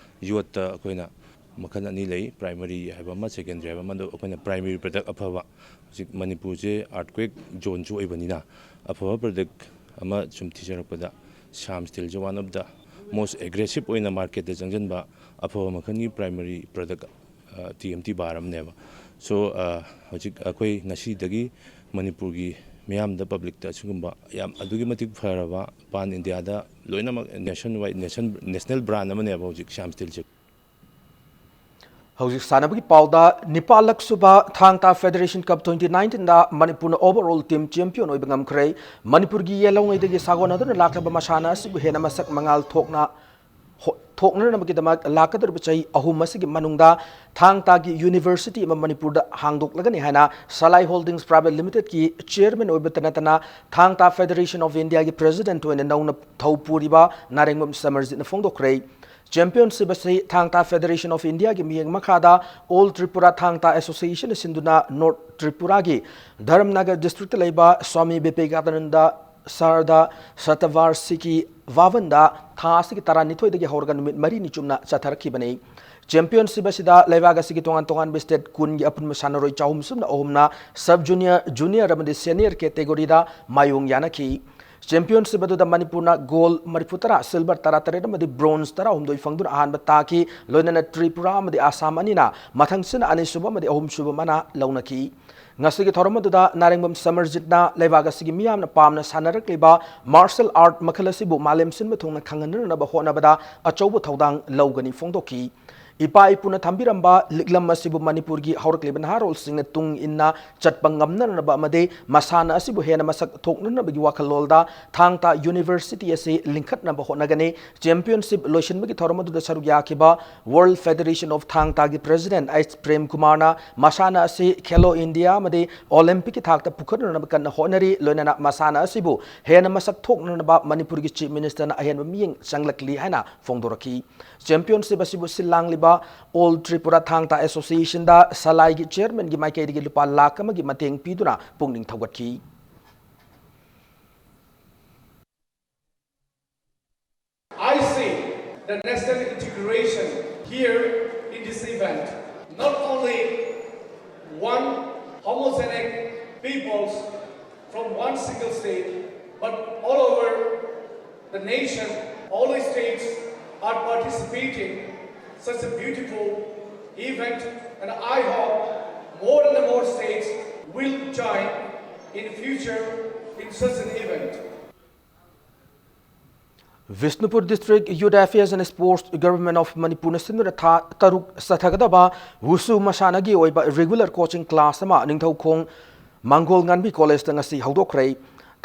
ꯌꯣꯠꯇ ꯑꯩꯈꯣꯏꯅ ꯃꯈꯜ ꯑꯅꯤ ꯂꯩ, ꯄ꯭ꯔꯥꯏꯃꯔꯤ ꯍꯥꯏꯕ ꯑꯃ, ꯁꯦꯀꯦꯟꯗꯔꯤ ꯍꯥꯏꯕ ꯑꯃ꯫ ꯑꯗꯣ ꯑꯩꯈꯣꯏꯅ ꯄ꯭ꯔꯥꯏꯃꯔꯤ ꯄ꯭ꯔꯗꯛ ꯑꯐꯕ, ꯍꯧꯖꯤꯛ ꯃꯅꯤꯄꯨꯔꯁꯦ ꯑꯥꯔꯠꯀ꯭ꯋꯦꯛ ꯖꯣꯟꯁꯨ ꯑꯣꯏꯕꯅꯤꯅ, ꯑꯐꯕ ꯄ꯭ꯔꯗꯛ ꯑꯃ ꯁꯨꯝ ꯊꯤꯖꯔꯛꯄꯗ, Shyam ꯁ꯭ꯇꯤꯜꯁꯦ one of the most aggressive ꯑꯣꯏꯅ ꯃꯥꯔꯀꯦꯠꯇ ꯆꯪꯁꯤꯟꯕ ꯑꯐꯕ ꯃꯈꯜꯒꯤ primary product T M T bar ꯑꯃꯅꯦꯕ꯫ ꯁꯣ, ꯍꯧꯖꯤꯛ ꯑꯩꯈꯣꯏ ꯉꯁꯤꯗꯒꯤ ꯃꯅꯤꯄꯨꯔꯒꯤ ꯃꯤꯌꯥꯝꯗ, ꯄꯕ꯭ꯂꯤꯛꯇ ꯑꯁꯤꯒꯨꯝꯕ ꯌꯥꯝ ꯑꯗꯨꯛꯀꯤ ꯃꯇꯤꯛ ꯐꯔꯕ, ꯄꯥꯟ ꯏꯟꯗꯤꯌꯥꯗ ꯂꯣꯏꯅꯃꯛ, ꯅꯦꯁꯟ ꯋꯥꯏꯗ, ꯅꯦꯁꯟ, ꯅꯦꯁꯅꯦꯜ ꯕ꯭ꯔꯥꯟ ꯑꯃꯅꯦꯕ ꯍꯧꯖꯤꯛ ꯁ꯭ꯌꯥꯝ ꯁ꯭ꯇꯤꯜꯁꯦ꯫ ꯍꯧꯖꯤꯛ ꯁꯥꯟꯅꯕꯒꯤ ꯄꯥꯎꯗ, ꯅꯤꯄꯥꯜꯂꯛ ꯁꯨꯕ ꯊꯥꯡ ꯇꯥ ꯐꯦꯗꯔꯦꯁꯟ ꯀꯞ twenty nineteenꯗ ꯃꯅꯤꯄꯨꯔꯅ overall team champion ꯑꯣꯏꯕ ꯉꯝꯈ꯭ꯔꯦ꯫ ꯃꯅꯤꯄꯨꯔꯒꯤ ꯌꯦꯜꯍꯧꯉꯩꯗꯒꯤ ꯁꯥꯒꯣꯟꯅꯗꯨꯅ ꯂꯥꯛꯂꯕ ꯃꯁꯥꯟꯅ ꯑꯁꯤꯕꯨ ꯍꯦꯟꯅ ꯃꯁꯛ ꯃꯉꯥꯜ ꯊꯣꯛꯅ ꯍꯣ-, ꯊꯣꯛꯅꯅꯕꯒꯤꯗꯃꯛ ꯂꯥꯛꯀꯗꯧꯔꯤꯕ ꯆꯍꯤ ꯑꯍꯨꯝ ꯑꯁꯤꯒꯤ ꯃꯅꯨꯡꯗ ꯊꯥꯡ ꯇꯥꯒꯤ ꯌꯨꯅꯤꯚꯔꯁꯤꯇꯤ ꯑꯃ ꯃꯅꯤꯄꯨꯔꯗ ꯍꯥꯡꯗꯣꯛꯂꯒꯅꯤ ꯍꯥꯏꯅ ꯁꯂꯥꯏ ꯍꯣꯜꯗꯤꯡꯁ ꯄ꯭ꯔꯥꯏꯚꯦꯠ ꯂꯤꯃꯤꯇꯦꯗꯀꯤ ꯆꯤꯌꯔꯃꯦꯟ ꯑꯣꯏꯕꯇ ꯅꯠꯇꯅ ꯊꯥꯡ ꯇꯥ ꯐꯦꯗꯔꯦꯁꯟ ꯑꯣꯐ ꯏꯟꯗꯤꯌꯥꯒꯤ ꯄ꯭ꯔꯦꯁꯤꯗꯦꯟꯠ ꯑꯣꯏꯅ ꯅꯧꯅ ꯊꯧ ꯄꯨꯔꯤꯕ ꯅꯥꯔꯦꯡꯕꯝ ꯁꯃꯔꯖꯤꯠꯅ ꯐꯣꯡꯗꯣꯛꯈ꯭ꯔꯦ꯫ ꯆꯦꯝꯄꯤꯌꯟꯁꯤꯞ ꯑꯁꯤ ꯊꯥꯡ ꯇꯥ ꯐꯦꯗꯔꯦꯁꯟ ꯑꯣꯐ ꯏꯟꯗꯤꯌꯥꯒꯤ ꯃꯤꯠꯌꯦꯡ ꯃꯈꯥꯗ ꯑꯣꯜ ꯇ꯭ꯔꯤꯄꯨꯔꯥ ꯊꯥꯡ ꯇꯥ ꯑꯦꯁꯣꯁꯤꯌꯦꯁꯟꯅ ꯁꯤꯟꯗꯨꯅ ꯅꯣꯔꯠ ꯇ꯭ꯔꯤꯄꯨꯔꯥꯒꯤ ꯙꯔꯝꯅꯒꯔ ꯗꯤꯁꯇ꯭ꯔꯤꯛꯇ ꯂꯩꯕ ꯁ꯭ꯋꯥꯃꯤ ꯕꯤꯕꯦꯀꯥꯅꯟꯗ ꯁꯥꯔꯗꯥ ꯁꯇꯚꯥꯔꯁꯤꯀꯤ ꯚꯥꯕꯟꯗ ꯊꯥ ꯑꯁꯤꯒꯤ ꯇꯔꯥꯅꯤꯊꯣꯏꯗꯒꯤ ꯍꯧꯔꯒ ꯅꯨꯃꯤꯠ ꯃꯔꯤꯅꯤ ꯆꯨꯞꯅ ꯆꯠꯊꯔꯛꯈꯤꯕꯅꯤ꯫ ꯆꯦꯝꯄꯤꯌꯟꯁꯤꯞ ꯑꯁꯤꯗ ꯂꯩꯕꯥꯛ ꯑꯁꯤꯒꯤ ꯇꯣꯉꯥꯟ ꯇꯣꯉꯥꯟꯕ ꯁ꯭ꯇꯦꯠ ꯀꯨꯟꯒꯤ ꯑꯄꯨꯟꯕ ꯁꯥꯟꯅꯔꯣꯏ ꯆꯍꯨꯝ ꯁꯨꯞꯅ ꯑꯍꯨꯝꯅ ꯁꯕ ꯖꯨꯅꯤꯌꯔ, ꯖꯨꯅꯤꯌꯔ ꯑꯃꯗꯤ ꯁꯦꯅꯤꯌꯔ ꯀꯦꯇꯦꯒꯣꯔꯤꯗ ꯃꯥꯌꯣꯡ ꯌꯥꯅꯈꯤ꯫ ꯆꯦꯝꯄꯤꯌꯟꯁꯤꯞ ꯑꯗꯨꯗ ꯃꯅꯤꯄꯨꯔꯅ ꯒꯣꯜ ꯃꯔꯤꯐꯨꯇꯔꯥ, ꯁꯤꯜꯚꯔ ꯇꯔꯥꯇꯔꯦꯠ ꯑꯃꯗꯤ ꯕ꯭ꯔꯣꯟꯖ ꯇꯔꯥꯍꯨꯝꯗꯣꯏ ꯐꯪꯗꯨꯅ ꯑꯍꯥꯟꯕ ꯇꯥꯈꯤ꯫ ꯂꯣꯏꯅꯅ ꯇ꯭ꯔꯤꯄꯨꯔꯥ ꯑꯃꯗꯤ ꯑꯁꯥꯝ ꯑꯅꯤꯅ ꯃꯊꯪꯁꯤꯠꯅ ꯑꯅꯤꯁꯨꯕ ꯑꯃꯗꯤ ꯑꯍꯨꯝꯁꯨꯕ ꯃꯅꯥ ꯂꯧꯅꯈꯤ꯫ ꯉꯁꯤꯒꯤ ꯊꯧꯔꯝ ꯑꯗꯨꯗ ꯅꯥꯔꯦꯡꯕꯝ ꯁꯃꯔꯖꯤꯠꯅ ꯂꯩꯕꯥꯛ ꯑꯁꯤꯒꯤ ꯃꯤꯌꯥꯝꯅ ꯄꯥꯝꯅ ꯁꯥꯟꯅꯔꯛꯂꯤꯕ ꯃꯥꯔꯁꯦꯜ ꯑꯥꯔꯠ ꯃꯈꯜ ꯑꯁꯤꯕꯨ ꯃꯥꯂꯦꯝ ꯁꯤꯟꯕ ꯊꯨꯡꯅ ꯈꯪꯍꯟꯅꯅꯕ ꯍꯣꯠꯅꯕꯗ ꯑꯆꯧꯕ ꯊꯧꯗꯥꯡ ꯂꯧꯒꯅꯤ ꯐꯣꯡꯗꯣꯛꯈꯤ꯫ ꯏꯄꯥ ꯏꯄꯨꯅ ꯊꯝꯕꯤꯔꯝꯕ ꯂꯤꯛꯂꯝ ꯑꯁꯤꯕꯨ ꯃꯅꯤꯄꯨꯔꯒꯤ ꯍꯧꯔꯛꯂꯤꯕ ꯅꯍꯥꯔꯣꯜꯁꯤꯡꯅ ꯇꯨꯡ ꯏꯟꯅ ꯆꯠꯄ ꯉꯝꯅꯅꯕ ꯑꯃꯗꯤ ꯃꯁꯥꯟꯅ ꯑꯁꯤꯕꯨ ꯍꯦꯟꯅ ꯃꯁꯛ ꯊꯣꯛꯅꯅꯕꯒꯤ ꯋꯥꯈꯜꯂꯣꯟꯗ ꯊꯥꯡ ꯇꯥ ꯌꯨꯅꯤꯚꯔꯁꯤꯇꯤ ꯑꯁꯤ ꯂꯤꯡꯈꯠꯅꯕ ꯍꯣꯠꯅꯒꯅꯤ꯫ ꯆꯦꯝꯄꯤꯌꯟꯁꯤꯞ ꯂꯣꯏꯁꯤꯟꯕꯒꯤ ꯊꯧꯔꯝ ꯑꯗꯨꯗ ꯁꯔꯨꯛ ꯌꯥꯈꯤꯕ World Federation of ꯊꯥꯡ ꯇꯥꯒꯤ ꯄ꯭ꯔꯦꯁꯤꯗꯦꯟꯠ ꯑꯩꯆ ꯄ꯭ꯔꯦꯝ ꯀꯨꯃꯥꯔꯅ ꯃꯁꯥꯟꯅ ꯑꯁꯤ ꯈꯦꯂꯣ ꯏꯟꯗꯤꯌꯥ ꯑꯃꯗꯤ ꯑꯣꯂꯦꯝꯄꯤꯛꯀꯤ ꯊꯥꯛꯇ ꯄꯨꯈꯠꯅꯅꯕ ꯀꯟꯅ ꯍꯣꯠꯅꯔꯤ, ꯂꯣꯏꯅꯅ ꯃꯁꯥꯟꯅ ꯑꯁꯤꯕꯨ ꯍꯦꯟꯅ ꯃꯁꯛ ꯊꯣꯛꯅꯅꯕ ꯃꯅꯤꯄꯨꯔꯒꯤ ꯆꯤꯐ ꯃꯤꯅꯤꯁꯇꯔꯅ ꯑꯍꯦꯟꯕ ꯃꯤꯠꯌꯦꯡ ꯆꯪꯂꯛꯂꯤ ꯍꯥꯏꯅ ꯐꯣꯡꯗꯣꯔꯛꯈꯤ꯫ ꯆꯦꯝꯄꯤꯌꯟꯁꯤꯞ ꯑꯁꯤꯕꯨ ꯁꯤꯜ ꯂꯥꯡꯂꯤꯕ ꯑꯣꯜ ꯇ꯭ꯔꯤꯄꯨꯔꯥ ꯊꯥꯡ ꯇꯥ ꯑꯦꯁꯣꯁꯤꯌꯦꯁꯟꯗ ꯁꯂꯥꯏꯒꯤ ꯆꯦꯌꯔꯃꯦꯟꯒꯤ ꯃꯥꯏꯀꯩꯗꯒꯤ ꯂꯨꯄꯥ ꯂꯥꯈ ꯑꯃꯒꯤ ꯃꯇꯦꯡ ꯄꯤꯗꯨꯅ ꯄꯨꯛꯅꯤꯡ ꯊꯧꯒꯠꯈꯤ꯫ I see the national integration here in this event. Not only one homogenic peoples from one single state, but all over the nation, all the states are participating such a beautiful event, and I hope more and more states will join in future in such an event. Bishnupur District Youth Affairs and Sports, Government of Manipurꯅ ꯁꯤꯟꯗꯨꯅ ꯊꯥ ꯇꯔꯨꯛ ꯆꯠꯊꯒꯗꯕ ꯋꯨꯁꯨ ꯃꯁꯥꯟꯅꯒꯤ ꯑꯣꯏꯕ regular coaching class ꯑꯃ ꯅꯤꯡꯊꯧꯈꯣꯡ ꯃꯪꯒꯣꯜ ꯉꯥꯟꯕꯤ ꯀꯣꯂꯦꯖꯇ ꯉꯁꯤ ꯍꯧꯗꯣꯛꯈ꯭ꯔꯦ꯫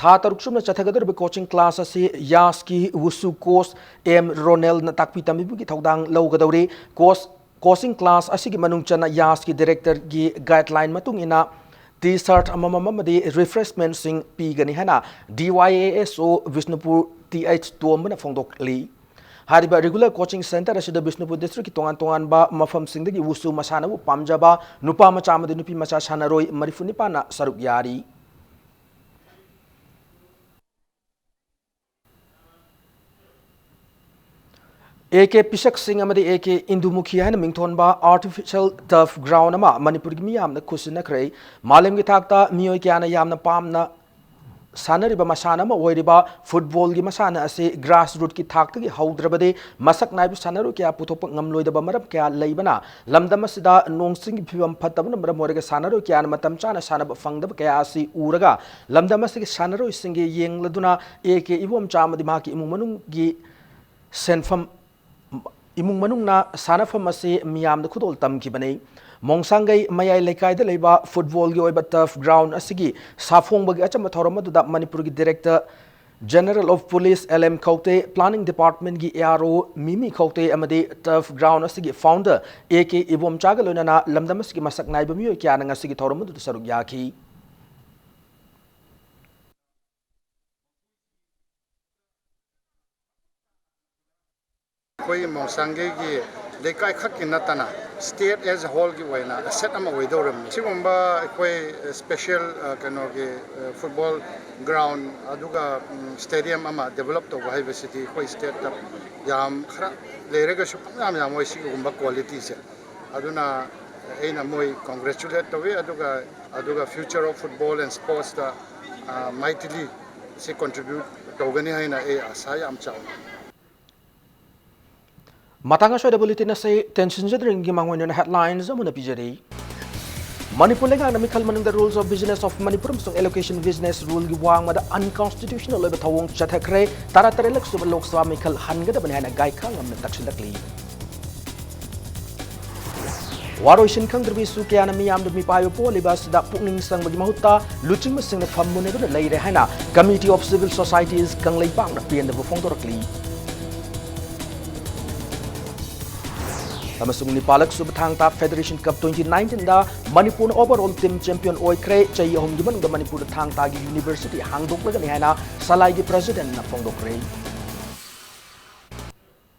ꯊꯥ ꯇꯔꯨꯛ ꯆꯨꯞꯅ ꯆꯠꯊꯒꯗꯧꯔꯤꯕ coaching class ꯑꯁꯤ ꯌꯥꯁꯀꯤ ꯋꯨꯁꯨ coach ꯑꯦꯝ ꯔꯣꯅꯦꯜꯅ ꯇꯥꯛꯄꯤ ꯇꯝꯕꯤꯕꯒꯤ ꯊꯧꯗꯥꯡ ꯂꯧꯒꯗꯧꯔꯤ꯫ Coach coaching class ꯑꯁꯤꯒꯤ ꯃꯅꯨꯡ ꯆꯟꯅ ꯌꯥꯁꯀꯤ ꯗꯥꯏꯔꯦꯛꯇꯔꯒꯤ guideline ꯃꯇꯨꯡ ꯏꯟꯅ T-shirt ꯑꯃꯃꯝ ꯑꯃꯗꯤ refreshmentꯁꯤꯡ ꯄꯤꯒꯅꯤ ꯍꯥꯏꯅ D Y A S O Bishnupur T H ꯇꯣꯝꯕꯅ ꯐꯣꯡꯗꯣꯛꯂꯤ꯫ ꯍꯥꯏꯔꯤꯕ regular coaching centre ꯑꯁꯤꯗ ꯕꯤꯁꯅꯨꯄꯨꯔ districtꯀꯤ ꯇꯣꯉꯥꯟ ꯇꯣꯉꯥꯟꯕ ꯃꯐꯝꯁꯤꯡꯗꯒꯤ ꯋꯨꯁꯨ ꯃꯁꯥꯟꯅꯕꯨ ꯄꯥꯝꯖꯕ ꯅꯨꯄꯥ ꯃꯆꯥ ꯑꯃꯗꯤ ꯅꯨꯄꯤ ꯃꯆꯥ ꯁꯥꯟꯅꯔꯣꯏ ꯃꯔꯤꯐꯨ ꯅꯤꯄꯥꯟꯅ ꯁꯔꯨꯛ ꯌꯥꯔꯤ꯫ ꯑꯦ ꯀꯦ ꯄꯤꯁꯛ ꯁꯤꯡ ꯑꯃꯗꯤ ꯑꯦ ꯀꯦ ꯏꯟꯗꯨꯃꯨꯈꯤ ꯍꯥꯏꯅ ꯃꯤꯡꯊꯣꯟꯕ artificial turf ground ꯑꯃ ꯃꯅꯤꯄꯨꯔꯒꯤ ꯃꯤꯌꯥꯝꯅ ꯈꯨꯠꯁꯤꯟꯅꯈ꯭ꯔꯦ꯫ ꯃꯥꯂꯦꯝꯒꯤ ꯊꯥꯛꯇ ꯃꯤꯑꯣꯏ ꯀꯌꯥꯅ ꯌꯥꯝꯅ ꯄꯥꯝꯅ ꯁꯥꯟꯅꯔꯤꯕ ꯃꯁꯥꯟꯅ ꯑꯃ ꯑꯣꯏꯔꯤꯕ footballꯒꯤ ꯃꯁꯥꯟꯅ ꯑꯁꯤ grassrootꯀꯤ ꯊꯥꯛꯇꯒꯤ ꯍꯧꯗ꯭ꯔꯕꯗꯤ ꯃꯁꯛ ꯅꯥꯏꯕ ꯁꯥꯟꯅꯔꯣꯏ ꯀꯌꯥ ꯄꯨꯊꯣꯛꯄ ꯉꯝꯂꯣꯏꯗꯕ ꯃꯔꯝ ꯀꯌꯥ ꯂꯩꯕꯅ, ꯂꯝꯗꯝ ꯑꯁꯤꯗ ꯅꯣꯡ ꯆꯤꯡꯒꯤ ꯐꯤꯕꯝ ꯐꯠꯇꯕꯅ ꯃꯔꯝ ꯑꯣꯏꯔꯒ ꯁꯥꯟꯅꯔꯣꯏ ꯀꯌꯥꯅ ꯃꯇꯝ ꯆꯥꯅ ꯁꯥꯟꯅꯕ ꯐꯪꯗꯕ ꯀꯌꯥ ꯑꯁꯤ ꯎꯔꯒ, ꯂꯝꯗꯝ ꯑꯁꯤꯒꯤ ꯁꯥꯟꯅꯔꯣꯏꯁꯤꯡꯒꯤ ꯌꯦꯡꯂꯗꯨꯅ ꯑꯦ ꯀꯦ ꯏꯕꯣꯝꯆꯥ ꯑꯃꯗꯤ ꯃꯍꯥꯛꯀꯤ ꯏꯃꯨꯡ ꯃꯅꯨꯡꯒꯤ ꯁꯦꯟꯐꯝ ꯏꯃꯨꯡ ꯃꯅꯨꯡꯅ ꯁꯥꯟꯅꯐꯝ ꯑꯁꯤ ꯃꯤꯌꯥꯝꯗ ꯈꯨꯗꯣꯜ ꯇꯝꯈꯤꯕꯅꯤ꯫ ꯃꯣꯡꯁꯥꯡꯒꯩ ꯃꯌꯥꯏ ꯂꯩꯀꯥꯏꯗ ꯂꯩꯕ ꯐꯨꯠꯕꯣꯜꯒꯤ ꯑꯣꯏꯕ ꯇꯔꯐ ꯒ꯭ꯔꯥꯎꯟ ꯑꯁꯤꯒꯤ ꯁꯥꯐꯣꯡꯕꯒꯤ ꯑꯆꯝꯕ ꯊꯧꯔꯝ ꯑꯗꯨꯗ ꯃꯅꯤꯄꯨꯔꯒꯤ director general of police L M Khaute, planning ꯗꯤꯄꯥꯔꯠꯃꯦꯟꯒꯤ ꯑꯦ ꯑꯥꯔ ꯑꯣ ꯃꯤꯃꯤ ꯈꯧꯇꯦ ꯑꯃꯗꯤ ꯇꯔꯐ ꯒ꯭ꯔꯥꯎꯟ ꯑꯁꯤꯒꯤ ꯐꯥꯎꯟꯗꯔ ꯑꯦ ꯀꯦ ꯏꯕꯣꯝꯆꯥꯒ ꯂꯣꯏꯅꯅ ꯂꯝꯗꯝ ꯑꯁꯤꯒꯤ ꯃꯁꯛ ꯅꯥꯏꯕ ꯃꯤꯑꯣꯏ ꯀꯌꯥꯅ ꯉꯁꯤꯒꯤ ꯊꯧꯔꯝ ꯑꯗꯨꯗ ꯁꯔꯨꯛ ꯌꯥꯈꯤ꯫ ꯑꯩꯈꯣꯏ ꯃꯣꯡꯁꯥꯡꯒꯩꯒꯤ ꯂꯩꯀꯥꯏ ꯈꯛꯀꯤ ꯅꯠꯇꯅ state as a whole ꯒꯤ ꯑꯣꯏꯅ asset ꯑꯃ ꯑꯣꯏꯗꯧꯔꯕꯅꯤ꯫ ꯁꯤꯒꯨꯝꯕ ꯑꯩꯈꯣꯏ special, ꯑ, ꯀꯩꯅꯣꯒꯤ, ꯑ, football ground ꯑꯗꯨꯒ, ꯎꯝ, stadium ꯑꯃ develop ꯇꯧꯕ ꯍꯥꯏꯕꯁꯤꯗꯤ ꯑꯩꯈꯣꯏ state ꯇ ꯌꯥꯝ ꯈꯔ ꯂꯩꯔꯒꯁꯨ ꯄꯪꯌꯥꯝ ꯌꯥꯝꯃꯣꯏ ꯁꯤꯒꯨꯝꯕ quality ꯁꯦ꯫ ꯑꯗꯨꯅ ꯑꯩꯅ ꯃꯣꯏ congratulate ꯇꯧꯏ, ꯑꯗꯨꯒ, ꯑꯗꯨꯒ future of football and sports ꯇ, ꯑ, mightily ꯁꯤ contribute ꯇꯧꯒꯅꯤ ꯍꯥꯏꯅ ꯑꯩ ꯑꯥꯁꯥ ꯌꯥꯝ ꯆꯥꯎꯅ꯫ ꯃꯇꯥꯡ ꯑꯁ꯭ꯋꯥꯏꯗ bulletin ꯑꯁꯤ ꯇꯦꯟꯁꯤꯟꯖꯗ꯭ꯔꯤꯉꯩꯒꯤ ꯃꯥꯡꯑꯣꯏꯅꯅ headlines ꯑꯃꯨꯛ ꯄꯤꯖꯔꯤ꯫ ꯃꯅꯤꯄꯨꯔ ꯂꯩꯉꯥꯛꯅ ꯃꯤꯈꯜ ꯃꯅꯨꯡꯗ Rules of Business of Manipur ꯑꯃꯁꯨꯡ Allocation Business Rule ꯒꯤ ꯋꯥꯡꯃꯗ unconstitutional ꯑꯣꯏꯕ ꯊꯧꯑꯣꯡ ꯆꯠꯊꯈ꯭ꯔꯦ꯫ ꯇꯔꯥꯇꯔꯦꯠꯂꯛ ꯁꯨꯕ ꯂꯣꯛ ꯁꯚꯥ ꯃꯤꯈꯜ ꯍꯟꯒꯗꯕꯅꯤ ꯍꯥꯏꯅ ꯒꯥꯏꯈꯥꯡ ꯑꯃꯅ ꯇꯛꯁꯤꯜꯂꯛꯂꯤ꯫ ꯋꯥꯔꯣꯏꯁꯤꯟ ꯈꯪꯗ꯭ꯔꯕ ꯏꯁꯨ ꯀꯌꯥꯅ ꯃꯤꯌꯥꯝꯗ ꯃꯤꯄꯥꯏꯕ ꯄꯣꯛꯍꯜꯂꯤꯕ ꯑꯁꯤꯗ ꯄꯨꯛꯅꯤꯡ ꯆꯪꯕꯒꯤ ꯃꯍꯨꯠꯇ ꯂꯨꯆꯤꯡꯕꯁꯤꯡꯅ ꯐꯝ ꯃꯨꯟꯅꯗꯨꯅ ꯂꯩꯔꯦ ꯍꯥꯏꯅ Committee of Civil Societies ꯀꯪꯂꯩꯄꯥꯛꯅ ꯄꯦꯟꯗꯕ ꯐꯣꯡꯗꯣꯔꯛꯂꯤ꯫ ꯑꯃꯁꯨꯡ ꯅꯤꯄꯥꯜꯂꯛ ꯁꯨꯕ ꯊꯥꯡ ꯇꯥ Federation Cup twenty nineteen ꯗ ꯃꯅꯤꯄꯨꯔꯅ overall team champion ꯑꯣꯏꯈ꯭ꯔꯦ꯫ ꯆꯍꯤ ꯑꯍꯨꯝꯒꯤ ꯃꯅꯨꯡꯗ ꯃꯅꯤꯄꯨꯔꯗ ꯊꯥꯡ ꯇꯥꯒꯤ university ꯍꯥꯡꯗꯣꯛꯂꯒꯅꯤ ꯍꯥꯏꯅ ꯁꯂꯥꯏꯒꯤ president ꯅ ꯐꯣꯡꯗꯣꯛꯈ꯭ꯔꯦ꯫